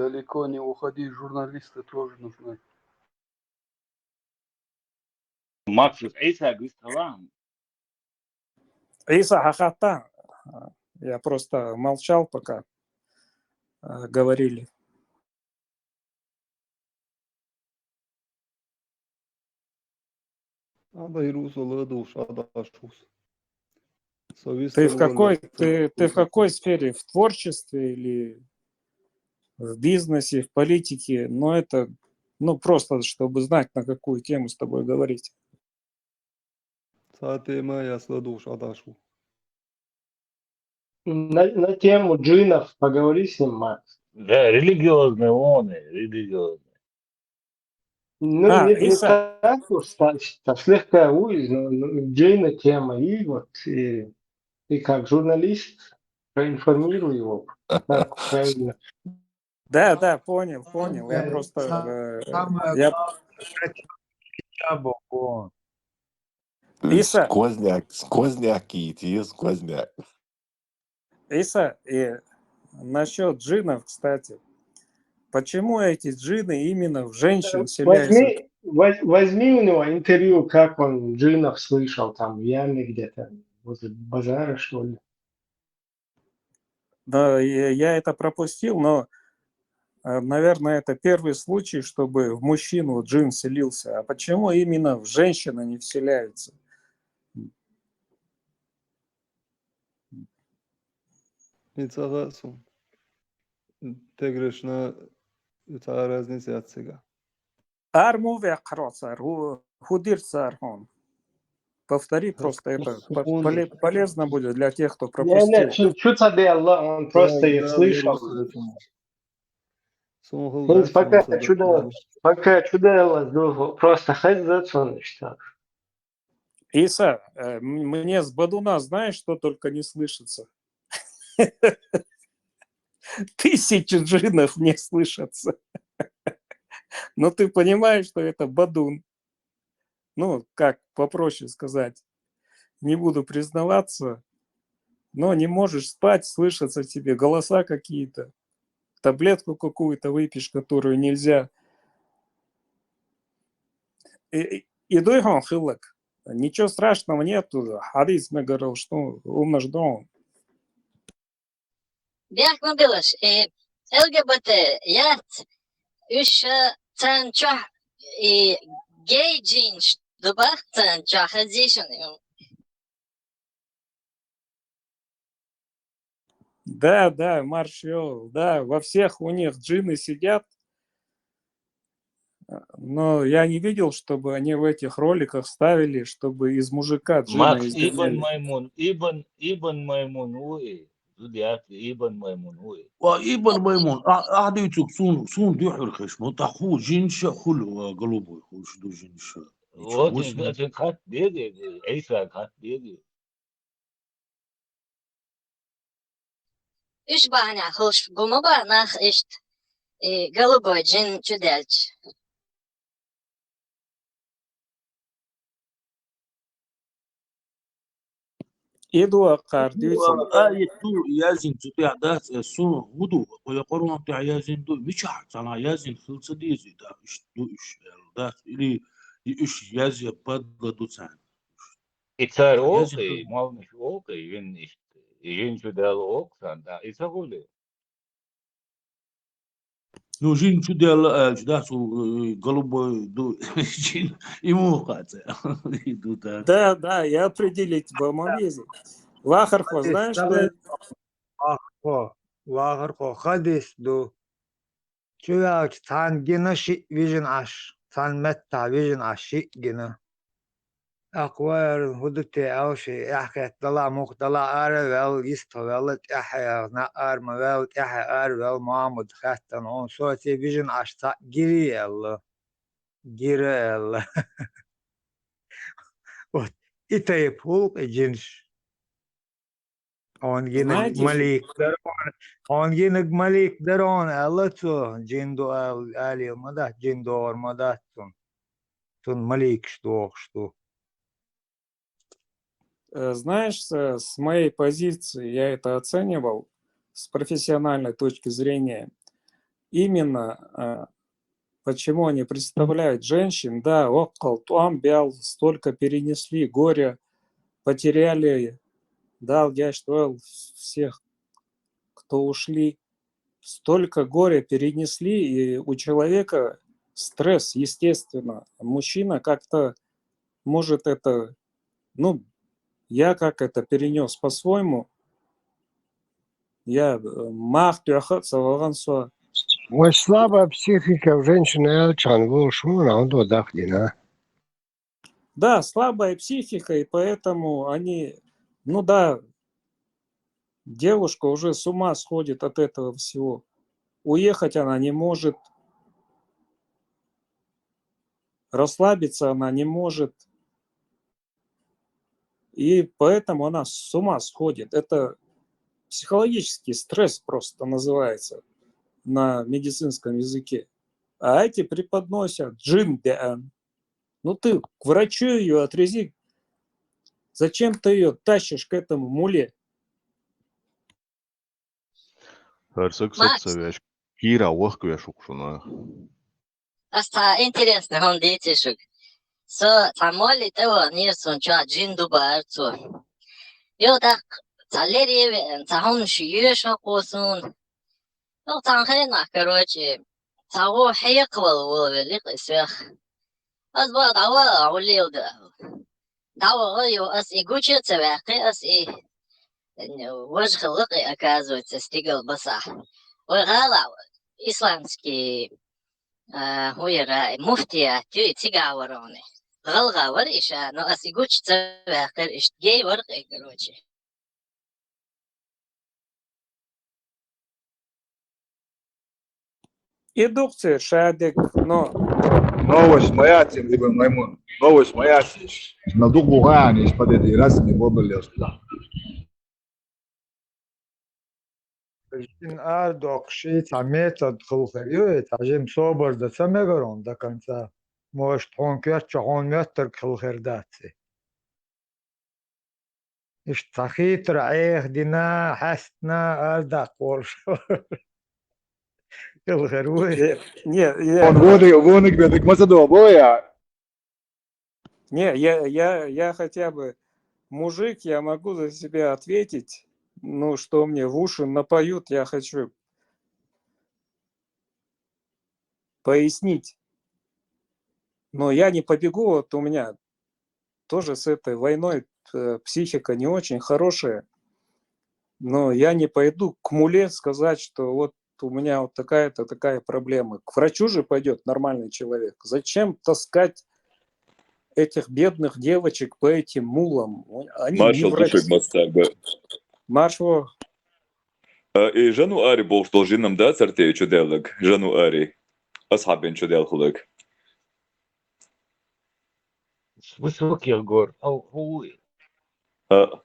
Далеко не уходи, журналисты тоже нужны. Максус, Ӏийса гуьста ван. Ӏийса, хьахаттан. Я просто молчал, пока э, говорили. Ада ирусала душада шус. Ты в какой, ты, ты в какой сфере? В творчестве или в бизнесе, в политике? Но это, ну, просто чтобы знать, на какую тему с тобой говорить. Ца тема я сладуш адашу. На, на тему джинов поговори с ним, Макс. Да, религиозные, он, религиозные. Ну, А, не, не Иса. Так уж, та, та слегка уйз, но, но джина тема, и вот, и, и как журналист проинформируй его, как правильно. Да, да, понял, понял. Я Э, просто, са- э, самое я, главное, кстати, Чабо, о. Иса. Сквозняк, сквозняк, Кити, сквозняк. Иса, и насчет джинов, кстати. Почему эти джины именно в женщин вселяются? Возьми, воз- возьми у него интервью, как он джинов слышал там в яме где-то, возле базара, что ли. Да, я, я это пропустил, но, э, наверное, это первый случай, чтобы в мужчину джин вселился. А почему именно в женщину не вселяются? Ицагаъсу. Тегрешна ицага разница яцига. Ар му векъро цар, ху-, худир цар хун. Повтори, просто это по- поле- полезно будет для тех, кто Не, не, пропустил. чу, чу цабе Аллах, он просто их слышал. Сун Ну, пока чудо, пока чудо Аллах, просто хезза цун, что. Иса, э, м- мне с Бадуна, знаешь, что только не слышится? Тысячи джинов мне слышатся. Но ты понимаешь, что это Бадун. Ну, как попроще сказать. Не буду признаваться, но не можешь спать, слышатся тебе голоса какие-то. Таблетку какую-то выпьешь, которую нельзя. И, и, и дуй хун хылык. Ничего страшного нету. Хадис мне говорил, что умножь дом. Бяхма билаш, э, Л Г Б Т, яц, уьш, э, цан чох, и гей джинш, дубах цан чох, хазишан, э, Да, да, Маршал, да, во всех у них джины сидят. Но я не видел, чтобы они в этих роликах ставили, чтобы из мужика джина Макс, Ибн изгоняли. Маймун, Ибн, Ибн Маймун уи. Зуд яц, Ибн Маймун уи. Ва Ибн Маймун, а, а дуьйцуг сун, сун дуьхьал хеш, ма таху жинша хул, ва, голубой, хуш ду жинша. Вот, ин хат деди, Иса хат деди. уьш бахьана хулш гума ба нах ишт, э, голубой джин чуделч. Идуа кхардуьйцан. Ай, ту язин цу тӀехь дац, э, су, хӀу ду, я Къуръан тӀехь язин ду, мичахь цхьана язин хила ца дезий, да, уьш ду уьш, аьлла, дац, или и уьш язъя бадла ду царна. И цар Язин окхий, хила- малнаш окхий, жин ишт, жин чу дала оксан, да, и ца хули? Ну, жин чу делла аьлча, да, цу, э, голубой ду, жин, и муха цӀе. И ду, да. Да, да, и определить ба ма вези. Вахархо, знаешь, да? Вахархо, вахархо, хадис ду. Чу ваьлча, цхьана гина шиъ вижина Ӏаш, цхьана меттахь вижина Ӏаш шиъ гина. ТӀаккха вара хӀу ду те аьлла ши, эхь хетта дала, мух дала, ара ваьлла, йистхьа ваьлла, тӀаьхьа, нах ара ма ваьлла, тӀаьхьа ара ваьлла, Мухьаммад хаьттина, хьуна соций вижина Ӏаш цхьаъ гирий аьлла. Гира аьлла. Вот и тайпа хӀуллакх и джинаш. Хьуна гинарг малик дара хьуна, хьуна гинарг малик дара хьуна аьлла цо, джин ду ала, алийла ма дац, джин догӀур ма дац цунна. Цунна маликаш догӀуш ду. Э, знаешь, э, с моей позиции я это оценивал с профессиональной точки зрения. именно, э, почему они представляют женщин, да, около там бял, столько перенесли горя, потеряли, да, я что, всех, кто ушли, столько горя перенесли, и у человека стресс, естественно. Мужчина как-то может это, ну, я как это перенес по-своему, я, э, мах тюаха цаваган со. Ой, слабая психика у женщины, а чан вол шмон, а он до дах дина. Да, слабая психика, и поэтому они, ну да, девушка уже с ума сходит от этого всего. Уехать она не может, расслабиться она не может. И поэтому она с ума сходит. Это психологический стресс просто называется на медицинском языке. А эти преподносят джин деан. Ну ты к врачу ее отвези. Зачем ты ее тащишь к этому муле? Херсок Макс. Сацавеш, Кира вахквеш укшуна. Ас цхьа интересный хӀума дийций шуга. Со цхьа молли тӀе ваханера, сона чохь джин ду баара цо. Йо, тӀаккха цхьа лере веана, цхьа хӀуманаш йоьшуш хьокхо суна. Ну, цхьана хенахь, короче, цхьа гӀо хьекхавала волавелла и соьх. Ас боху, дӀавала, хьо леладо аьлла. ДӀаваха, йо, ас и гуча а ца ваьккхи, ас и важа хилла-кх и, оказывается, стигала басахь. Вай гӀалахь исламский, а, хӀун яра, муфтият ю и, цигахь вара хьуна. ГӀалгӀа вара и ша, но ас и гуча ца ваьккхира, иштта гей вара-кх и, короче. И ду-кх церан шадерг, но... Новость моя, тем либо моему. Новость моя, иш. На духу гӀани, иш падеди раз не бобаллеш да. Жин ара доккхуш, цхьа метод хилла хир ю, цхьа жима собар дан ца мегар хьуна до конца. Может, хьуна коьрта чохь хьуна моьттург хилла хир дац и. Иштта цхьа хийтар Ӏеха дина, хьаьстина, ара даккха волуш. Хилла хир вуй. Не, не, я... Он вониг, вониг бедик ма ца до боя. Не, я, я, я хотя бы мужик, я могу за себя ответить. Ну, что мне в уши напоют, я хочу пояснить. Но я не побегу, вот у меня тоже с этой войной, э, психика не очень хорошая. Но я не пойду к муле сказать, что вот у меня вот такая-то, такая проблема. К врачу же пойдёт нормальный человек. Зачем таскать этих бедных девочек по этим мулам? Они не врачи. Маршал душик мастер бы. Маршал. Э, и Жану Ари бохуш долу жин-м дацара те чудаьлларг? Жану Ари. Асхьабин чудаьлла хилларг. Высоких гор. Ау, ау. А.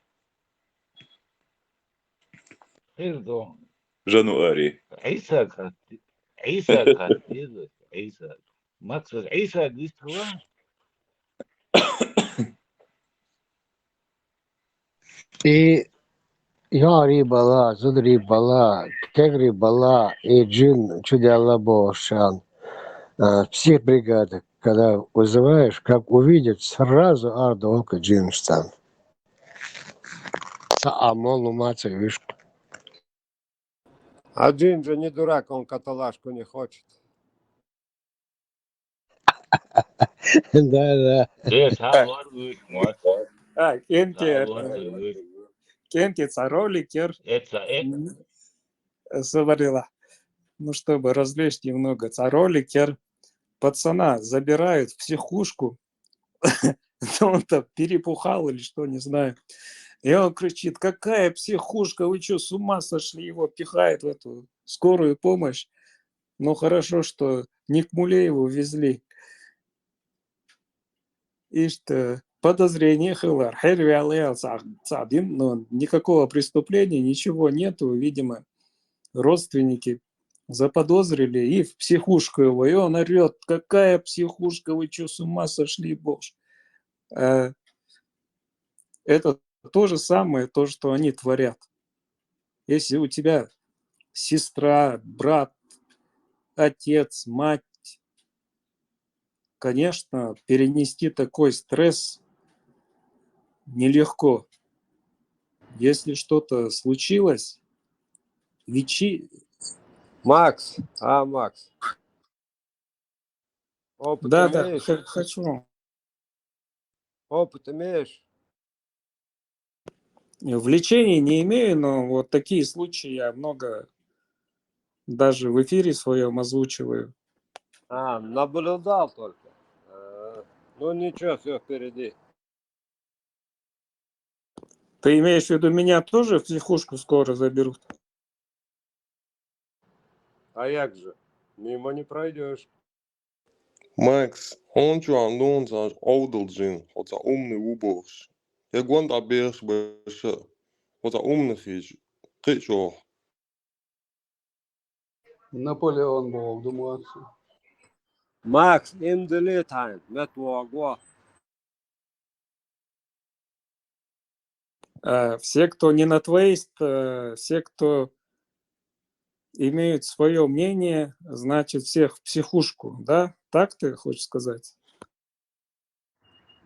Хир ду. Жану Ари. Ӏийсаг хатти-, Ӏийсаг хатти-, Ӏийсаг. Максус Ӏийсаг вистхила? И йоӀарий бала, зударий бала, кегий бала, и жин чудаьлла бохуш шен, а, психбригада, когда вызываешь, как увидят, сразу ара доху жинаш царна. Цхьа а молла ма ца вуьшку. А жин же не дурак, он каталажку не хочет. Да, да. Э, схьа лор вуьш, ма. А, кӀентий, схьа лор вуьш. КӀентий цхьа ролик яра. Эца, э. М, собарила. Ну, чтобы развлечь немного, цхьа ролик яра. Пацана забирают в психушку. Он там перепухал или что, не знаю. И он кричит: «Какая психушка? Вы чё, с ума сошли?» Его пихают в эту скорую помощь. Ну, хорошо, что не к Мулееву везли. Иштта подозрение хилар. Хьервел ел ца-, ца дин, но никакого преступления, ничего нету. Видимо, родственники заподозрили и в психушку его. И он орёт: «Какая психушка? Вы чё, с ума сошли, боже?» Э, это то же самое, то, что они творят. Если у тебя сестра, брат, отец, мать, конечно, перенести такой стресс нелегко. Если что-то случилось, вечи... Макс, а, Макс. Опыт Да, да, имеешь? х- хочу. Опыт имеешь? В лечении не имею, но вот такие случаи я много даже в эфире своем озвучиваю. А, наблюдал только. Э, Ну ничего, все впереди. Ты имеешь в виду, меня тоже в психушку скоро заберут? А як же? Мимо не пройдешь. Макс, он чё, он думал, что он Джин, хотя умный уборщик. Я гон оберешь больше, хотя умный хич, ты чё? Наполеон был, думаю. Макс, им делетайн, метуагуа. А все, кто не на твоей, ст- э, все, кто имеют свое мнение, значит, всех в психушку, да? Так ты хочешь сказать?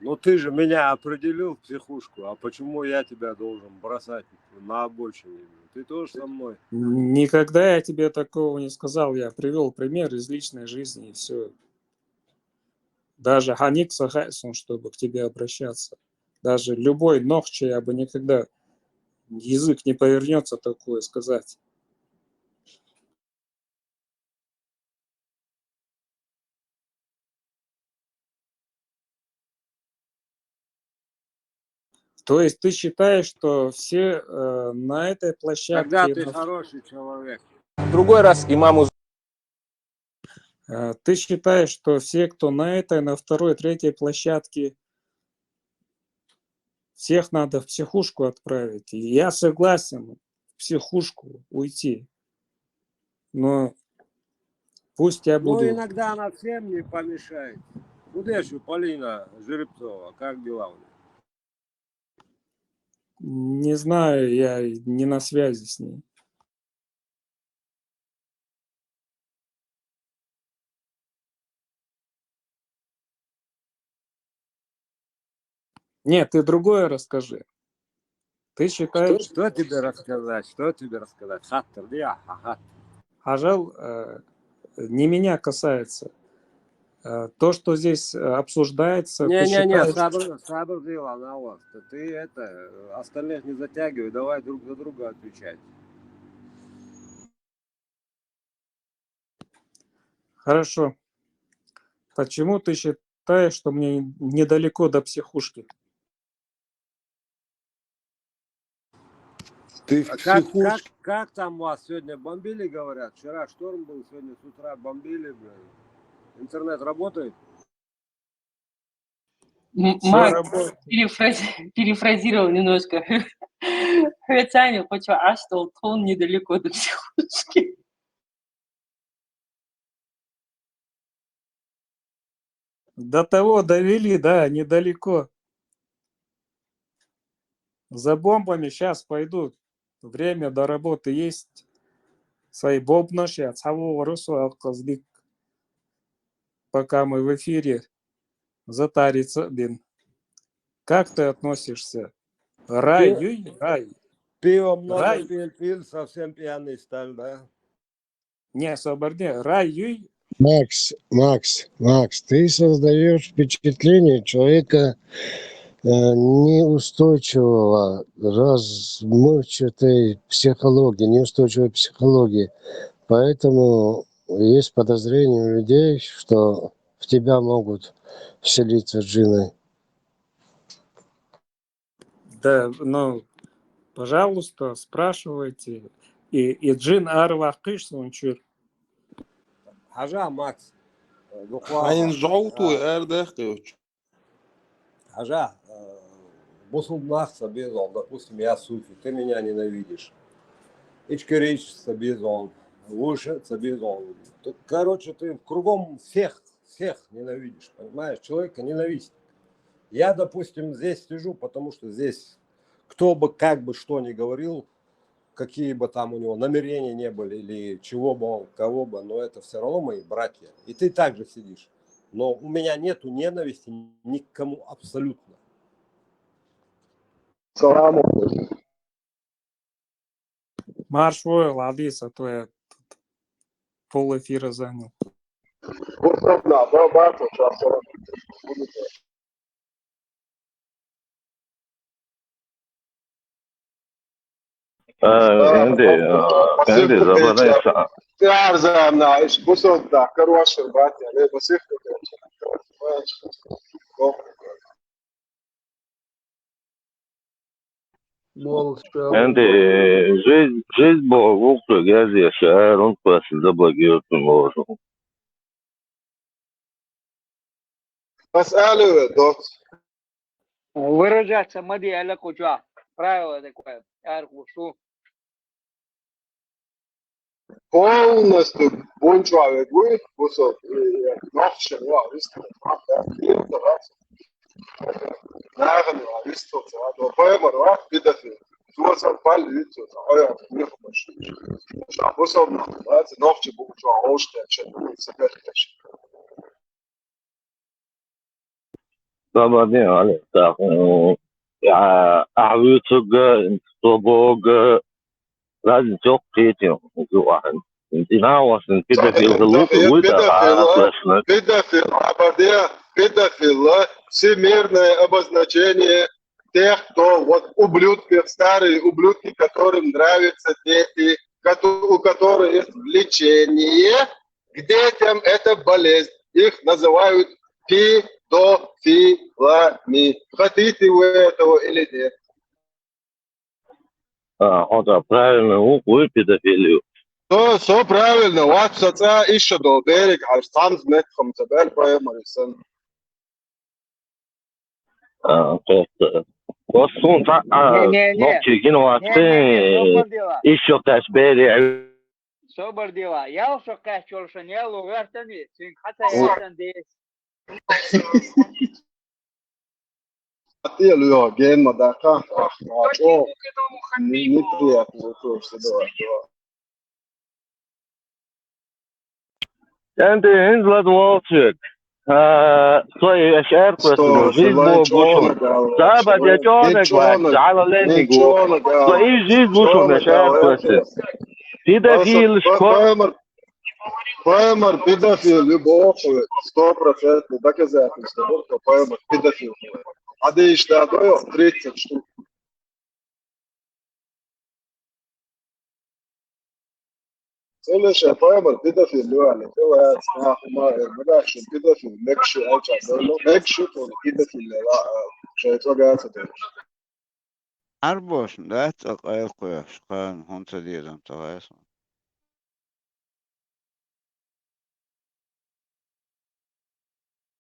Ну ты же меня определил в психушку, а почему я тебя должен бросать на обочине? Ты тоже со мной? Никогда я тебе такого не сказал. Я привел пример из личной жизни, и все. Даже ханик сахайсон, чтобы к тебе обращаться. Даже любой ногче я бы никогда, язык не повернется такое сказать. То есть ты считаешь, что все э, на этой площадке... Когда ты на- хороший человек. В другой раз имаму Э, Ты считаешь, что все, кто на этой, на второй, третьей площадке, всех надо в психушку отправить? И я согласен в психушку уйти. Но пусть я Ну, буду... иногда она всем не помешает. Куда еще Полина Жеребцова? Как дела у нее? Не знаю, я не на связи с ней. Нет, ты другое расскажи. Ты Что, считаешь... что тебе рассказать? Что тебе рассказать? Хаттер, да, ха-, хаттер. Ажал, э, не меня касается. Э, То, что здесь э, обсуждается, ты Не-не-не, считаешь... сабр, сабр дела на вас. Ты это, э, остальных не затягивай, давай друг за друга отвечать. Хорошо. Почему ты считаешь, что мне недалеко до психушки? Ты в А как, как, психушке. Как там вас сегодня бомбили, говорят? Вчера шторм был, сегодня с утра бомбили, блин. Интернет работает? М- Всё Макс, работает. перефраз- перефразировал немножко. Хотя не хочу, а что он недалеко до психушки. До того довели, да, недалеко. За бомбами сейчас пойду. Время до работы есть. Сай бомб наш я цаву варусу алказдик. Пока мы в эфире. Затарится дин. Как ты относишься? Рай, Пи- юй, рай. Пиво много Рай. Пил, пил, совсем пьяный стал, да? Не, соборне. Рай, юй. Макс, Макс, Макс, ты создаешь впечатление человека э, неустойчивого, размывчатой психологии, неустойчивой психологии. Поэтому есть подозрение у людей, что в тебя могут вселиться джинны. Да, ну, пожалуйста, спрашивайте. И, и джин арвахиш сунчур. Хажа, Макс. э, Хайн Буквально. жолту а, эрдехте. Хажа, э, бусулнахса безол, допустим, я суфи, ты меня ненавидишь. Ичкеричса безол, лучше безол. Ты, короче, ты кругом всех, всех ненавидишь, понимаешь? Человека ненависть. Я, допустим, здесь сижу, потому что здесь, кто бы как бы что ни говорил, какие бы там у него намерения не были или чего бы он, кого бы, но это все равно мои братья. И ты также сидишь. Но у меня нету ненависти ни к кому абсолютно. Салам алейкум. Марш, Вова, ладно, а то я тут пол эфира занял. Вусалда, ба, ба, то, сейчас. Энди, Энди, забарайса. Арзана, иш, вусалда, карвашир бати, не, басих. Энди, жизнь, жизнь бо вуксу гази шаар, он паси да благиотун можу. Бас алю, дот. Выражаться мади аля куча. Правило такое. Аркушу. Полностью бунчуа вегуй, вусал, нохча, ва, вистал, наган, ва, вистал, ва, пайгамбар, ва, педофил. Вусал пал вистал, ая, не хумаш. Вусал, ва, нохча бунчуа, ошта, че, сабер, че. Добрый день, Олег. Так, я, а вы цуга, тобога, разница к этим, Динавас, педофил, лук, вы да, а, слышно. Педофил, абадия, педофил, всемирное обозначение тех, кто вот ублюдки, старые ублюдки, которым нравятся дети, кото- у которых есть влечение к детям, это болезнь. Их называют педофилами. Хотите вы этого или нет? А, он да, правильно, вы, вы педофилию. Со, со правильно, вот соца ещё до берег, аж сам знает, хом цабер, поэма, сан. А, просто. Просто он так, а, Не, не, не. Нохча гин Не, не, не, васты, собар дела. ещё каш бери. Собар дела. Я уж каш чёрша, не лугартани. Син хата я сан дес. Атия луё, ген мадака. О, не, неприятно, вот то, что да, да. Энди, Энди, Влад Волчек. А, свои ашар просто, жизнь бо гушун. Саба дечонок, ва, сала лени гу. Свои жизнь гушун ашар просто. Педофил, школа. Поймар, поймар, педофил, любого, сто процентов доказательства, что поймар, педофил. А да и что, тридцать штук. Цале ше поймар, педофил, луали, цале, снах, ма, э, мадашин, педофил, мекши, ача, доло, мекши, то педофил, ла, э, ше, цогаса, то. Арбош, да, цакъай куяш, кан, хонца дезам, цакъай сон.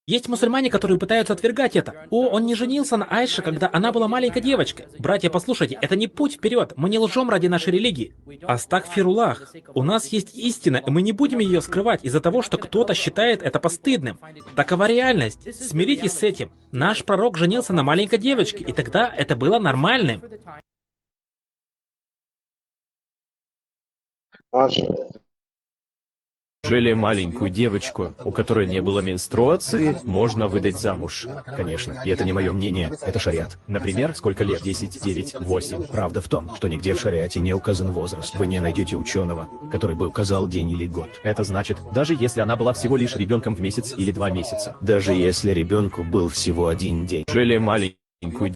Есть мусульмане, которые пытаются отвергать это. О, он не женился на Айше, когда она была маленькой девочкой. Братья, послушайте, это не путь вперед. Мы не лжем ради нашей религии. Астагфируллах. У нас есть истина, и мы не будем ее скрывать из-за того, что кто-то считает это постыдным. Такова реальность. Смиритесь с этим. Наш пророк женился на маленькой девочке, и тогда это было нормальным. Аша. Неужели маленькую девочку, у которой не было менструации, можно выдать замуж? Конечно, и это не мое мнение, это шариат. Например, сколько лет? Десять, девять, восемь. Правда в том, что нигде в шариате не указан возраст. Вы не найдете ученого, который бы указал день или год. Это значит, даже если она была всего лишь ребенком в месяц или два месяца. Даже если ребенку был всего один день. Неужели маленькую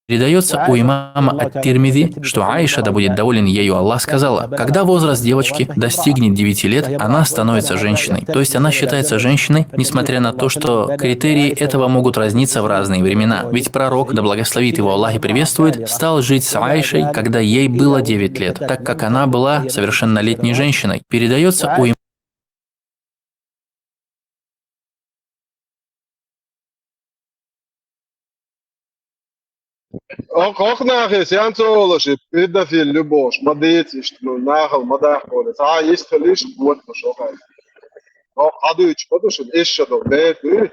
Передается у имама Ат-Тирмизи, что Аиша, да будет доволен ею Аллах, сказала: «Когда возраст девочки достигнет девяти лет, она становится женщиной». То есть она считается женщиной, несмотря на то, что критерии этого могут разниться в разные времена. Ведь пророк, да благословит его Аллах и приветствует, стал жить с Аишей, когда ей было девять лет, так как она была совершеннолетней женщиной. Передается у имама Ох, ох, нахи, сян цолоши, педофил, любош, мадециш, ну, нахал, мадах, коле. Са, есть лишь, вот, пошёл, хай. Ох, адуич, подушин, ещё до, бе, ты.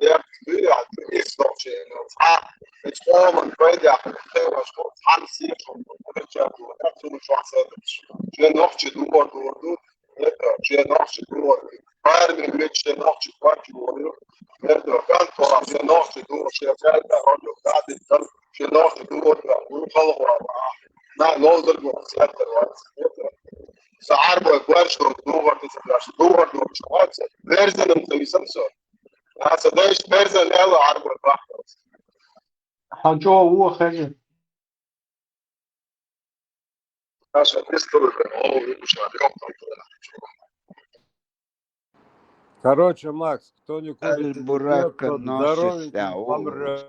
Дерт вира, ду ис нохчи, ну, ца, ис оман пайда, хеваш, ну, ца, сир, ну, ну, ча, ну, ча, ну, ча, садыш. Че нохчи дуор, дуор, дуор, это, че нохчи дуор. Парми, ведь че нохчи, квачи, дуор. Это, кантора, че нохчи дуор, че сальда, он, ну, кадит, там, че нохчи дуор, ну, халва, на, лозер, ну, сальда, это. Са арбой, кварш, ну, дуор, ты садаш, дуор, ну, чувак, верзеным, ты и сам всё. Аса дайш берза лела арбор бахтас. Хьажо ву хажи. Аша пистолет, о, ви уша, ёпта. Короче, Макс, кто не курит, не пьёт, тот здоровенький помрёт.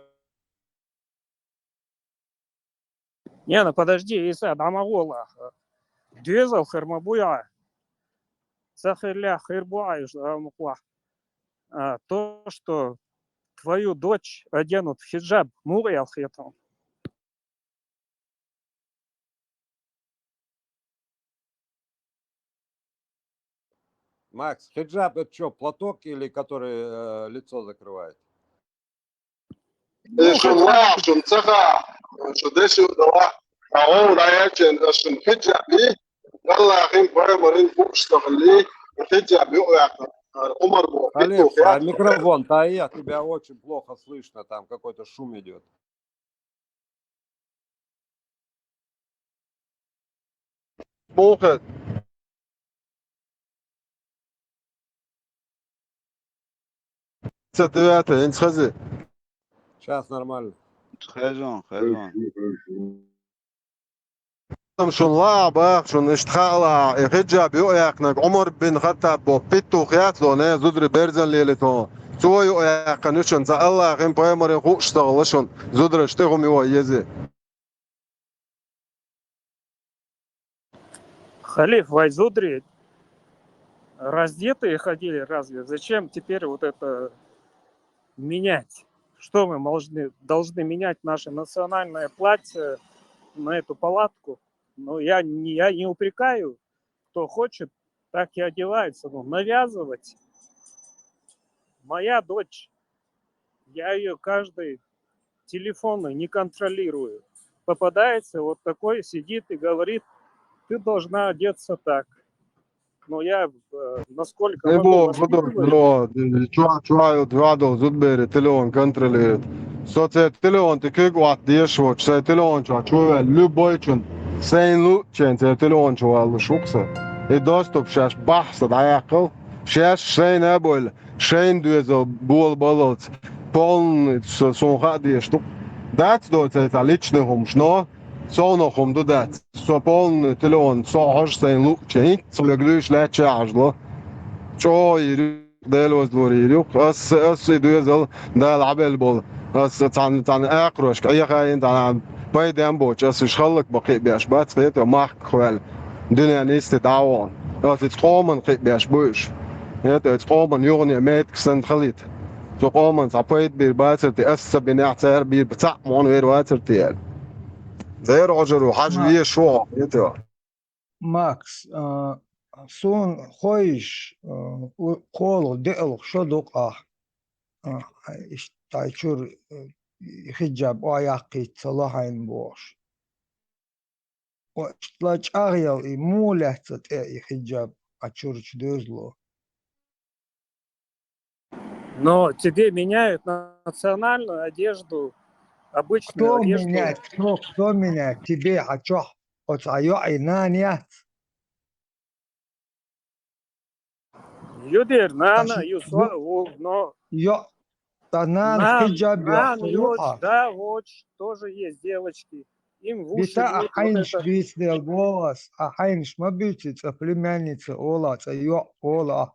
Не, ну подожди, Иса, дӀа ма гӀолахь. Доьзал хир ма бу Ӏа. Ца хиллехь, хир бу Ӏа уьш, а, мукъалахь. А, то, что твою дочь оденут в хиджаб, муха аьлла хетарг? Макс, хиджаб это что, платок или который э, лицо закрывает? Э, шун лахь, шун ца хаьа, шун деши далахь, а гӀовгӀа дӀаяьлча, аш шун хиджаб йий, Аллахьин пайхамарин хууш ца хилий, хиджаб юкъаваьккхина, Ӏумар боху, Халиф, а микрофон, Тая, тебя очень плохо слышно, там какой-то шум идет. Мухат. Ца тӀеваьта, хӀинца хези. Сейчас нормально. Хезон, хезон. Ам шун лаахь баха, шун иштта хаалахь, и хиджаб юкъаяьккхинарг Ӏумар бин Хаттаб боху петух яц ло, не, зударий берзан лелийта. Цо юкъаяьккхина ю шун, ца Аллахьин пайхамарин хууш ца хилла шун, зудараш тӀе хӀума йо еза. Халиф, вай зударий раздетые ходили разве? Зачем теперь вот это менять? Что мы должны, должны менять наше национальное платье на эту палатку? Ну, я не, я не упрекаю, кто хочет, так и одевается. Но навязывать. Моя дочь, я ее каждый телефонный не контролирую. Попадается вот такой, сидит и говорит: «Ты должна одеться так». Но я, э, насколько Не могу, бо, буду, воспитываю. Но, чуа, чуа, ю два до зудбери телефон контролирует. Со цей телефон ты киг ват деш вот, цей телефон чуа, чуа, любой чун. Сайн лу, чен цей телефон чуа лу шукса. И доступ шаш бахса даяхал. Шаш шайна боль, шайн дуэзо бол бололц. Полный со, сон ха деш тук. Дац до цей та личный хумш, но Со нохум ду дац. Со полный телефон, со хьожа сайн луъча, хӀинцца со меглуьйш лаьттача хьажало. ЧӀогӀа йир ю, Дела вазлур йир ю. Ас, ас и доьзал Дала Ӏабел болу. Ас цхьана, цхьана акхарошка Ӏехайна, цхьана пайден боцу, ас уьш халлак бан кхиъ беш бац, хета, махка ваьлла. Дуьнен йисте дӀа а вахана. Ас иза къоман кхиъ беш бу уьш. ХӀета, иза къоман юхане меттиг санна хилийта. Цу къоман цхьа пайда бийр бацар те, ас ца бинехь, цара бийр бу, цхьаъ муьлхха вер вацар те аьлла. Церан гӀожаро хьажа везаш ву хьо, хета. Макс, а, суна хойш, а, у-, кхолах, деалах шо дукъахь, а, иштта чуьра, а, хиджаб охьаяккхийта ца ло хьайна бохуш. Ва иштта чӀагӀъелла и муха лаьцна тӀе и хиджаб, а чуьрачу доьзало? Но тебе меняют на национальную одежду, обычную Кто одежду. меняет? Кто, кто меняет? Тебе хьан чохь оцу хьан йоӀе нана яц? Юдер, нана, Значит, ю со-, у, но ЙоӀ. Ткъа нана нан, хиджаб нан йоху йоч, юкъа. Да, воч, тоже есть девочки. Им в уши Бита а льют вот хьайнаш это. бийца дел богӀас, а хьайнаш ма буьйци цӀа племянница ола, цӀа йоӀ ола.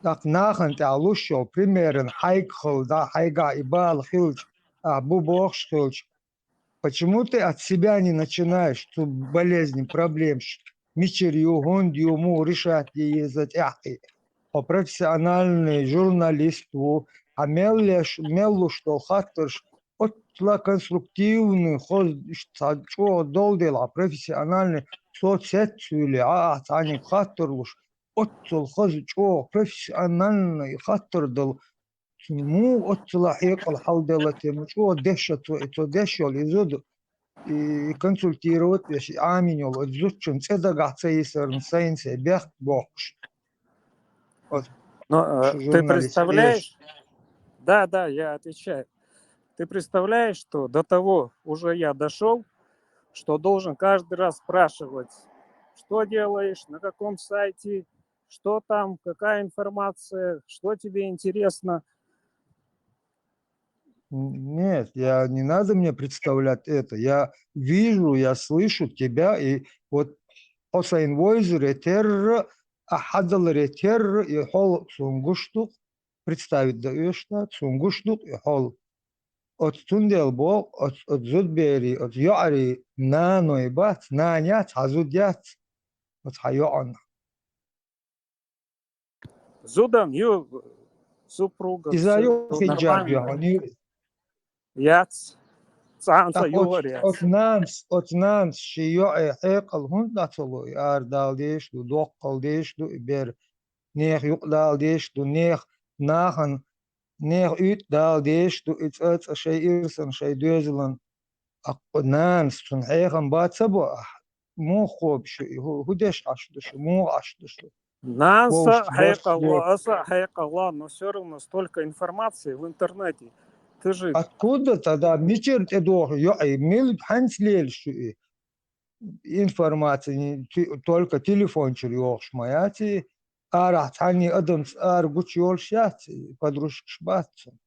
ТӀаккха нахана тӀехь луш йолу примеран хьайга хала, да, хьайгахь и бала хилча, ахь бу бохуш хилча, почему ты от себя не начинаешь, цу болезни, проблемаш, мичара ю, хӀунда ю, муха решать е еза тӀаьхье? Хьо профессиональный журналист ву, хьан мел леш, мел луш долу хаттарш оццула конструктивный, хоза, иштта цхьа чӀогӀа долу дела, хьан профессиональный, со цецвуьйлий, а, ахь цхьаьниг хаттар луш, оццул хаза чӀогӀа профессиональный хаттар дала, муха оццула хьекъал хьалделла те, ма чӀогӀа дешшаца и цо деш йолу и зуда, и консультировать веш, и Ӏамийна йолу оцу зудчун цӀе дагахь ца йисарна сайна сайн бехк бохкуш. Вот. Но, э, Шу ты журналист представляешь? эш. Да, да, я отвечаю. Ты представляешь, что до того уже я дошёл, что должен каждый раз спрашивать, что делаешь, на каком сайте, что там, какая информация, что тебе интересно. Н-, нет, я, не надо мне представлять это. Я вижу, я слышу тебя, и вот хьо сайна войзаре терра, а хьадаларе терра, и хьол суна гуш ду, представить дан оьшуш дац, суна гуш ду, и хьол. оцу цундела боху, оцу, оцу зудаберийн, оцу йоӀарийн наной бац, нана яц, хьан зуда яц, оцу хьан йоӀана. Зудан ю супруга, Иза всё ю хиджаб ю нормально. Хьан ю. Яц. Цхьаьна ца Так, юхар оцу, яц. оцу нанас, оцу нанас ши йоӀе хьекъал хӀунда ца ло, и ара дала дезаш ду, доккхал дезаш ду, и бер нехан юкъа дала дезаш ду, нехан, нахана, нехан уьйтӀа дала дезаш ду, и цӀа-цӀа шайн ирсан, шайн доьзалан. Аккха нанас цунна хьехам бан ца бо ахь? Муха кхобуш ю и? ХӀу-, хӀун деш Ӏаш ду шу? Муха Ӏаш ду шу? Нанас Вовшашца хьекъал ло, бохуш. аса хьекъал ло, но всё равно столько информации в интернете. Ты же Откуда тогда, мичара тӀедоху йоӀе? Мила хьанца лелаш ю и? Информаци ти-, только телефон чуьра йохуш ма яц и, арахь цхьанне адамца ара гучу йолуш яц и, подружкаш бац цуьнан.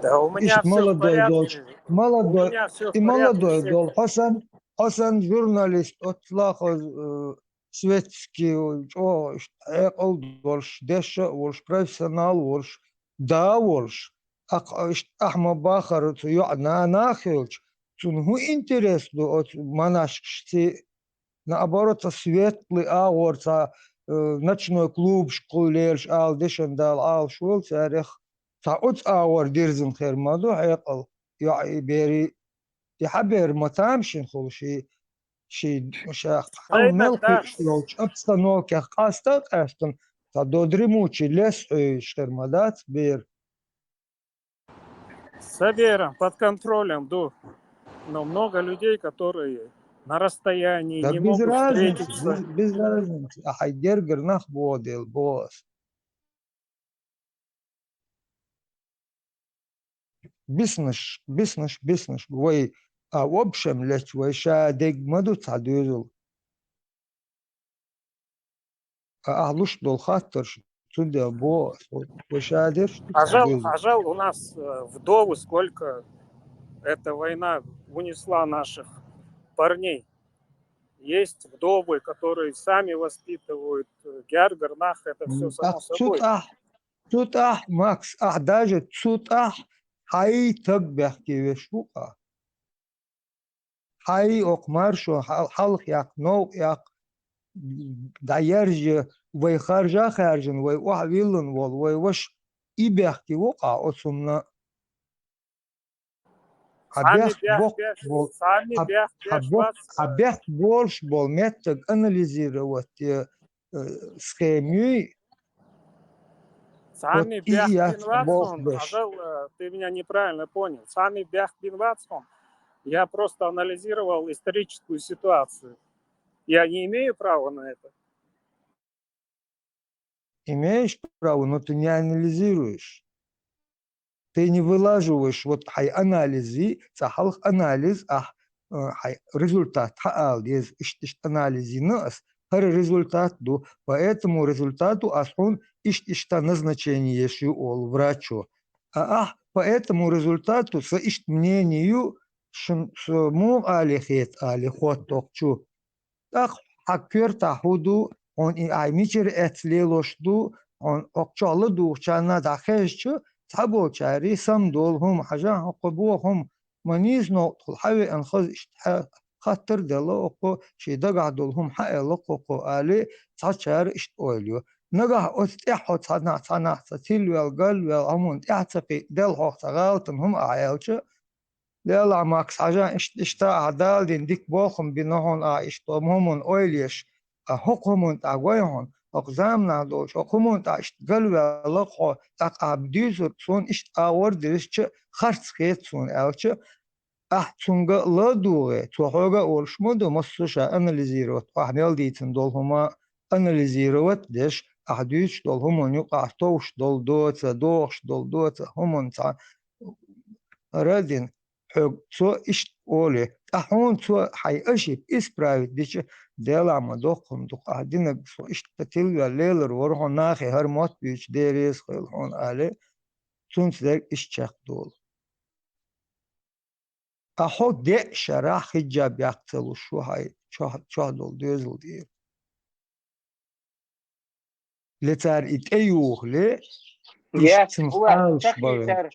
Да, у меня Иштта всё в молодой долчу, порядке. У молодой, меня всё в и молодой порядке, долу, Сеня. хьо санна, хьо санна журналист, оцу лахо, э, светский, чӀогӀа иштта хьекъал долуш, дешна а волуш, профессионал а волуш, да а волуш. Аккха иштта ахь ма бахара цу йоӀа нана а хилча, цунна хӀун интерес ду оцу манашкашций? Наоборот, цхьа светлый агӀор, цхьа, э, ночной клубашкахула лелаш ала дешан дала Ӏалаш волу царех, цхьа оцу агӀор дирзина хир ма ду хьекъал, йоӀ и бери, и хьан бер ма тамашийна хуьлу ши, ши, ша, хьан Сайна мел дац. кхуьуш йолчу обстановках къаста а къаьстина, цхьа додри мучи лес хьуьйш хир ма дац бер. Со беран под контролем ду. Но много людей, которые на расстоянии Да не без могут разницы, встретиться. без, без разницы. А хьайн гергара нах боху дела боху ас. Биснаш, биснаш, биснаш. Вай, а, в общем лечу, вай ша дерг ма ду цхьа доьзал. А, ахь луш долу хаттарш, цундела боху ас, вай ша дерш ду цхьа Хьажал, доьзал. Хьажал, у нас э, вдовы сколько эта война унесла наших парней. Есть вдовы, которые сами воспитывают, э, гергара нах, это всё М, само так, цу собой. тӀахь, цу тӀахь, Макс, ахь даже цу тӀахь хьайн таг бехке веш ву-кх ахь. Хьайн окху маршо хьал-, хьалха яккха, новкъа яккха, дӀаяржа, вай харжа а хаьржина, вай охьавиллина волу, вай ваша и бехке ву-кх ахь оцу хӀуманна. Хьан Цхьанне бехк боккха бехк беш, болу, цхьанне хьан, бехк хьан беш боккха, вац, хьан бехк болуш болу меттиг анализировать, э, э, схема юй? Вот Цхьанне и бехк яц бина вац боху хьуна, беш. Хьажал, э, ты меня неправильно понял. Цхьанне бехк бина вац хьуна. Я просто анализировал историческую ситуацию. Я не имею права на это. Имеешь право, но ты не анализируешь. Ты не вылаживаешь, вот хьайн анализи, цхьа хьалха анализ, ахь, э, хьайн результат хьаала деза, иштта-иштта анализ йина ас, хӀара результат ду, по этому результату ас хьуна иштта-иштта назначение еш ю олу врачо. А ахь, по этому результату сан иштта мнение ю, шун со муха але хета але хоттокхучу. ТӀаккха хьан коьртахь хӀун ду, хьуна и ахь мичара эцна лелош ду, хьуна хӀокху чохь ладугӀучарна дӀахезча, цхьаболчаьрий самадолу хӀума, хьажахь, хӀокху боху хӀума, ма нийса новкъахула хьан веана хаза иштта хьа-, хаттар а делла, хӀокху шен дагахь долу хӀума хьан аьлла хӀокху, али, цхьачара иштта ойла йо. Нагахь оцу тӀехь хьо цхьа нах, цхьа нах цхьа тилваьлла, галваьлла, хьо хӀуманна тӀаьхьа ца кхиъна, делла хьох цхьа гӀалатан хӀума ахь аьлча, Лела, Макс, хьажахь, иштта, иштта ахь Дала дина дика болу хӀума бина хьуна, ахь иштта хӀуманна ойла еш, а хӀокху хӀуманна тӀехь гой хьуна, хӀокху заманахь долчу хӀокху хӀуманна тӀехь иштта галваьлла хьо, тӀаккха ахь дуьйцург суна иштта агӀор дирзича, харц хета суна аьлча, ахь цуьнга ладугӀе, цо хьоьга а олуш ма ду, массо а ша анализировать, ахь мел дийцина долу хӀума анализировать деш, ахь дуьйцуш долу хӀуманна юкъахь товш долу доца, дохуш долу доца, хӀуманна цхьа хӀара а дина, хьоьга цо иштта олий, тӀаккха хьуна цо хьайн ошибка исправить дича, Делахь ма доккхун дукха ахь динарг, со иштта тилваьлла лелар вара хьуна, нахе хӀара мотт буьйцу, Дела реза хуьлда хьуна, али, цуьнца дерг иштта чекхдолу. Ткъа хьо деа шарахь хиджаб яккха ца луш ву хьайн чохь-, чохь долу доьзал тӀера. Ле цара и тӀеюхале, Яц, цун хьалаш бара.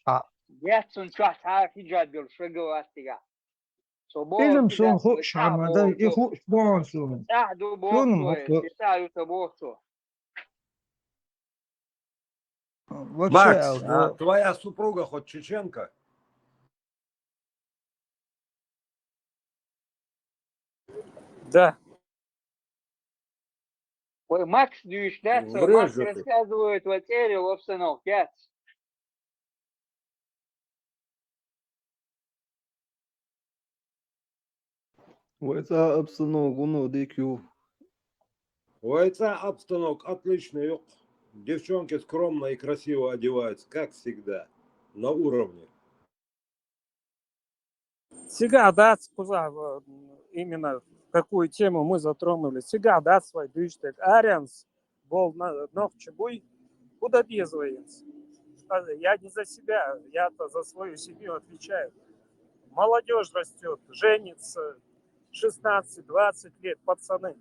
Яц, цун чохь цхьа а хиджаб йолуш вегавац цигахь. Со боху, иза-м суна хууш хьан ма дай, и хууш боху суна. ЦӀахь ду боху цо, и цӀахь ю ца боху цо. Макс, а твоя супруга хоть чеченка? Да. Ой, Макс дуьйцу, да, Макс рассказывает вай цӀеран обстановка, яц. Вай цӀа обстановка вуно дика ю. Вай цӀа обстановка отличная ю. Девчонки скромно и красиво одеваются, как всегда, на уровне. Цигахь дац, кхузахь, э, именно какую тему мы затронули. Цигахь дац вай дуьйцу дерг. Аренс болу на-, нохчи буй, хӀун дан деза вайца? Я не за себя, я-то за свою семью отвечаю. Молодёжь растёт, женится, шестнадцать, двадцать лет, пацаны.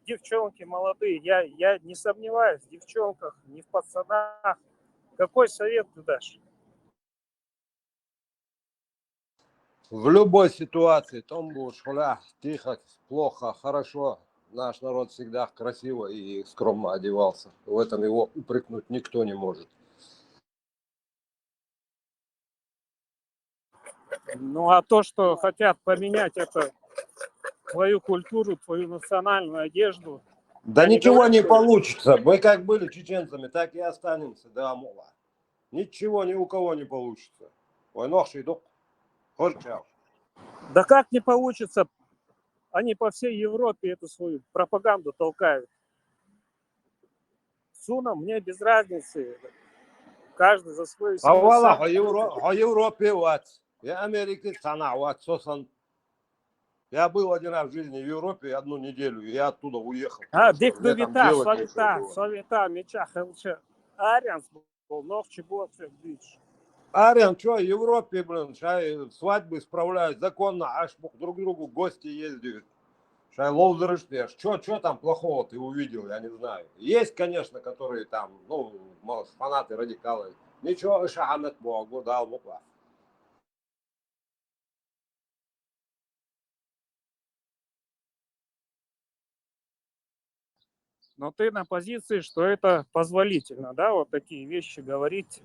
Девчонки молодые, я, я не сомневаюсь в девчонках, ни в пацанах. Какой совет ты дашь? В любой ситуации, тӀом болуш хилахь, тихо, плохо, хорошо, наш народ всегда красиво и скромно одевался. В этом его упрекнуть никто не может. Ну, а то, что хотят поменять это, твою культуру, твою национальную одежду, да ничего не получится. Мы как были чеченцами, так и останемся, да, мула. Ничего ни у кого не получится. Вай нохчий ду-кх, хӀорчал. Да как не получится? Они по всей Европе эту свою пропаганду толкают. Суна, мне без разницы. Каждый за свою семью. А вала, сам. Хьо Евро-, хьо Европе вац. Я Америке цхьанахь вац, со сан. Я был один раз в жизни в Европе, одну неделю, и я оттуда уехал. А, дик ду вита, со вита, со вита, мичахь хилча. Аренс бу-, бу-, нохчи боху соьга дуьйцуш. Арен, чо, Европе, блин, шайн свадьбы справляют законно, аш бу-, друг другу в гости ездят. Шайн ловзараш деш. Чё, чё там плохого ты увидел, я не знаю. Есть, конечно, которые там, ну, может, фанаты, радикалы. Ничего, иша хамет богу, дал буква. Но ты на позиции, что это позволительно, да, вот такие вещи говорить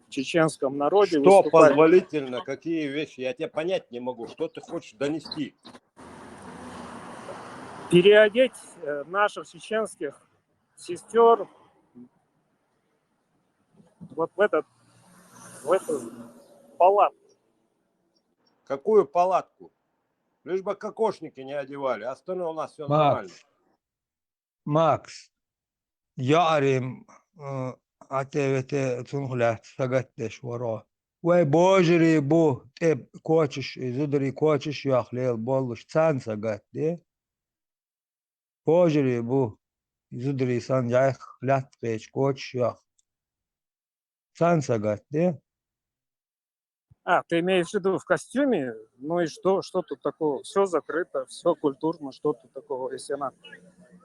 в чеченском народе, что выступать. Позволительно, какие вещи? Я тебя понять не могу. Что ты хочешь донести? Переодеть, э, наших чеченских сестёр вот в этот, в эту палатку. Какую палатку? Лишь бы кокошники не одевали, остальное у нас всё нормально. Макс, Макс, йоӀарий, э, Ӏа тӀе вете цунах лаьцна сагатдеш вара. Вай божарий бу, тӀе кочаш, и зударий кочаш йохка лела боллуш, царна сагатде. Божарий бу, и зударий санна яьхна, лаьтта кхеча кочаш йохка. Царна сагатде. А, ты имеешь в виду в костюме? Ну и что? Что тут такого? Всё закрыто, всё культурно. Что тут такого, если она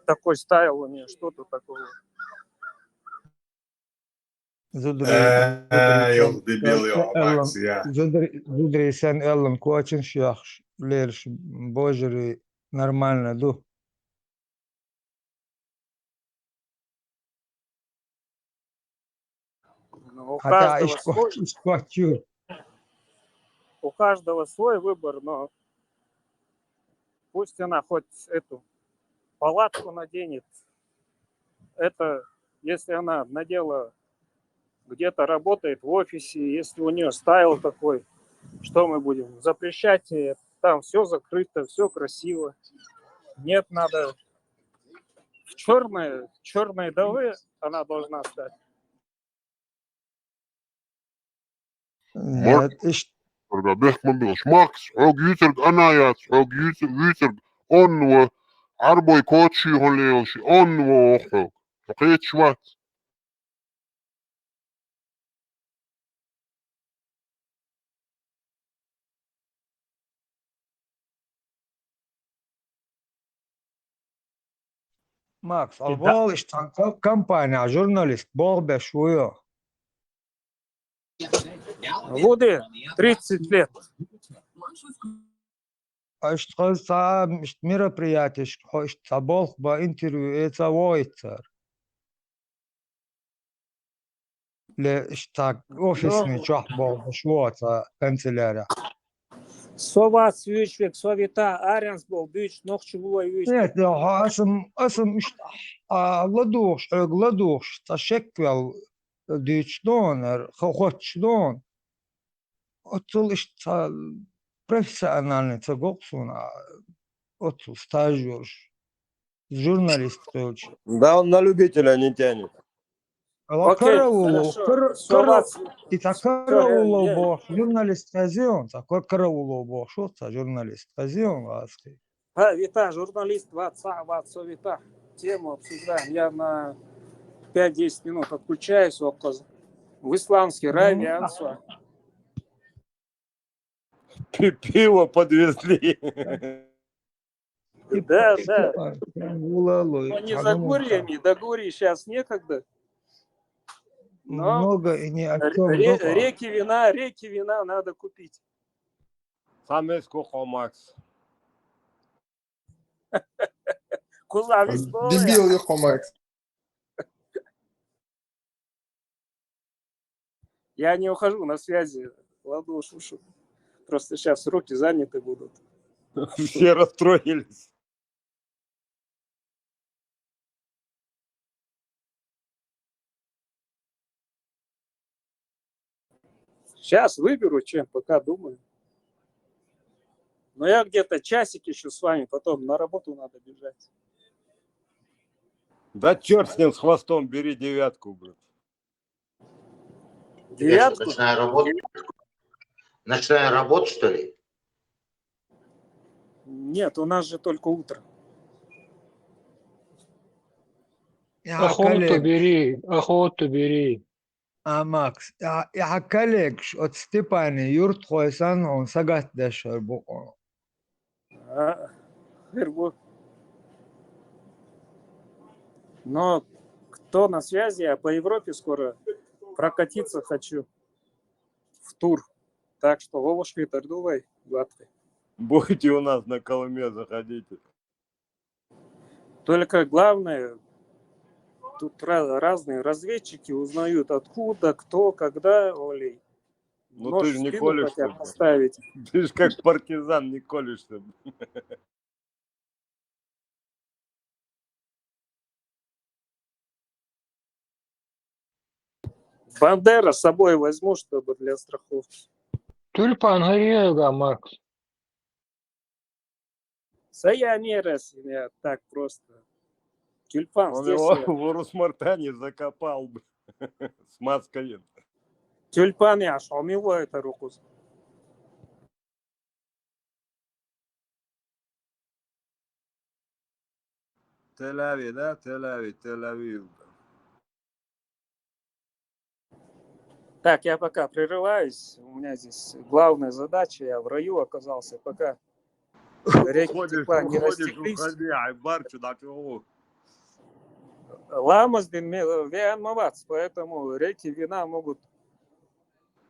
такой стайл у неё? Что тут такого? Зударий, э, зударий йол сан дебил, йо, Макс, я. Зударий, зударий санна аьллан кочанаш йохкуш лелаш божарий нормально ду. Ну, у каждого свой, у каждого свой выбор, но пусть она хоть эту палатку наденет. Это, если она надела, где-то работает в офисе, если у неё стайл такой, что мы будем запрещать ей? Там всё закрыто, всё красиво. Нет, надо в чёрной, чёрной довы она должна стать. Нет, иш- Бехк ма билгӀаш. Макс, хьо гуьйцург Ана яц, хьо гуьйцу-, гуьйцург онна ва, Ӏарбой кочаш хьо лелаш, онна ва оха хьо. Хьо кхеташ вац. Макс, а валаш цхьан ка-, компанехь журналист болх беш вуй хьо? Вуди, тридцать лет. Иштта хаза цхьа, иштта мероприятешка хьо иштта цхьа болх бан интервью эца вогӀийта цара? Ле иштта цхьа офисный чохь болх беш ву хьо цхьа канцелярехь? Со вац вуьйцуш верг, со витахь аренца болу дуьйцуш нохчо ву вай вуьйцуш. Нет, хьо аса-м, аса-м иштта, а, ладугӀуш, хьоьга ладугӀуш, цхьа шек вел дуьйцуш ду хьуна, ха-, хоттуш ду хьуна. Оццул иштта цхьа профессиональный ца го-кх суна, а, оццул стаж йолуш, журналист хилча. Да, он на любителя не тянет. Ала караулов, кара-, кара-, и цхьа караулов бохуш журналист хезий хьуна, цхьа кара-, караулов бохуш ву цхьа журналист хезий хьуна вац-кх. Ха, витахь журналист вац, цхьаъ вац, со витахь. Тему обсуждаем. Я на пять-десять минут отключаюсь, оккхаза. В исламский рай веана со. Пи-, пиво подвезли. Да, да. Но не за гурьями, до гурьи щас некогда. Но много и ни о чём ре-, реки вина, реки вина надо купить. Самый сколько, Макс? Куза вис боху. Дебил, Макс. Я не ухожу, на связи. Ладно, шушу. Просто щас руки заняты будут. Все расстроились. Щас выберу, чем, пока думаю. Но я где-то часик ещё с вами, потом на работу надо бежать. Да чёрт с ним, с хвостом, бери девятку, блин. Девятку? Ночная работа? Ночная работа, что ли? Нет, у нас же только утро. Охоту бери, охоту бери. А, Макс, я, я хьан коллегаш, оцу Степани юртахой санна, хьуна сагатдеш хир бу-кх хьуна. А, хир бу. Но кто на связи, я по Европе скоро прокатиться хочу в тур. Так что вовушка и тордувай, гладкой. Будете у нас на Колыме, заходите. Только главное, тут ра-, разные разведчики узнают, откуда, кто, когда, олей. Ну, ты же не колешься, поставить. Ты же как партизан не колешься. Бандера с собой возьму, чтобы для страховки. Тюльпан хӀара яга, Макс. Саяни раз, я так просто. Тюльпан. Он здесь его в Урус-Мартане закопал бы с маской. Тюльпан я, а что, мило это рукус? Тель-Авив, да? Тель-Авив, Тель-Авив. Так, я пока прерываюсь. У меня здесь главная задача. Я в раю оказался. Пока реки тепла не растеклись. Уходи, Айбар, чудачок. Ламаз дин ме-, веан ма вац, поэтому реки вина могут.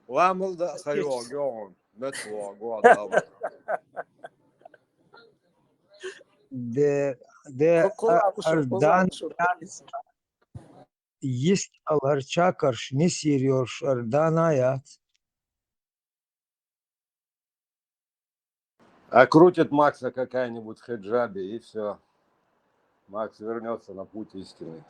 Ламаз да, хайо, геон. Мет во, го, да. Де, де, а, Ардан, йист алар чакарш нисйир йолуш Ардана яц. А крутит Макса какая-нибудь хиджаби, и всё. Макс вернётся на путь истинный.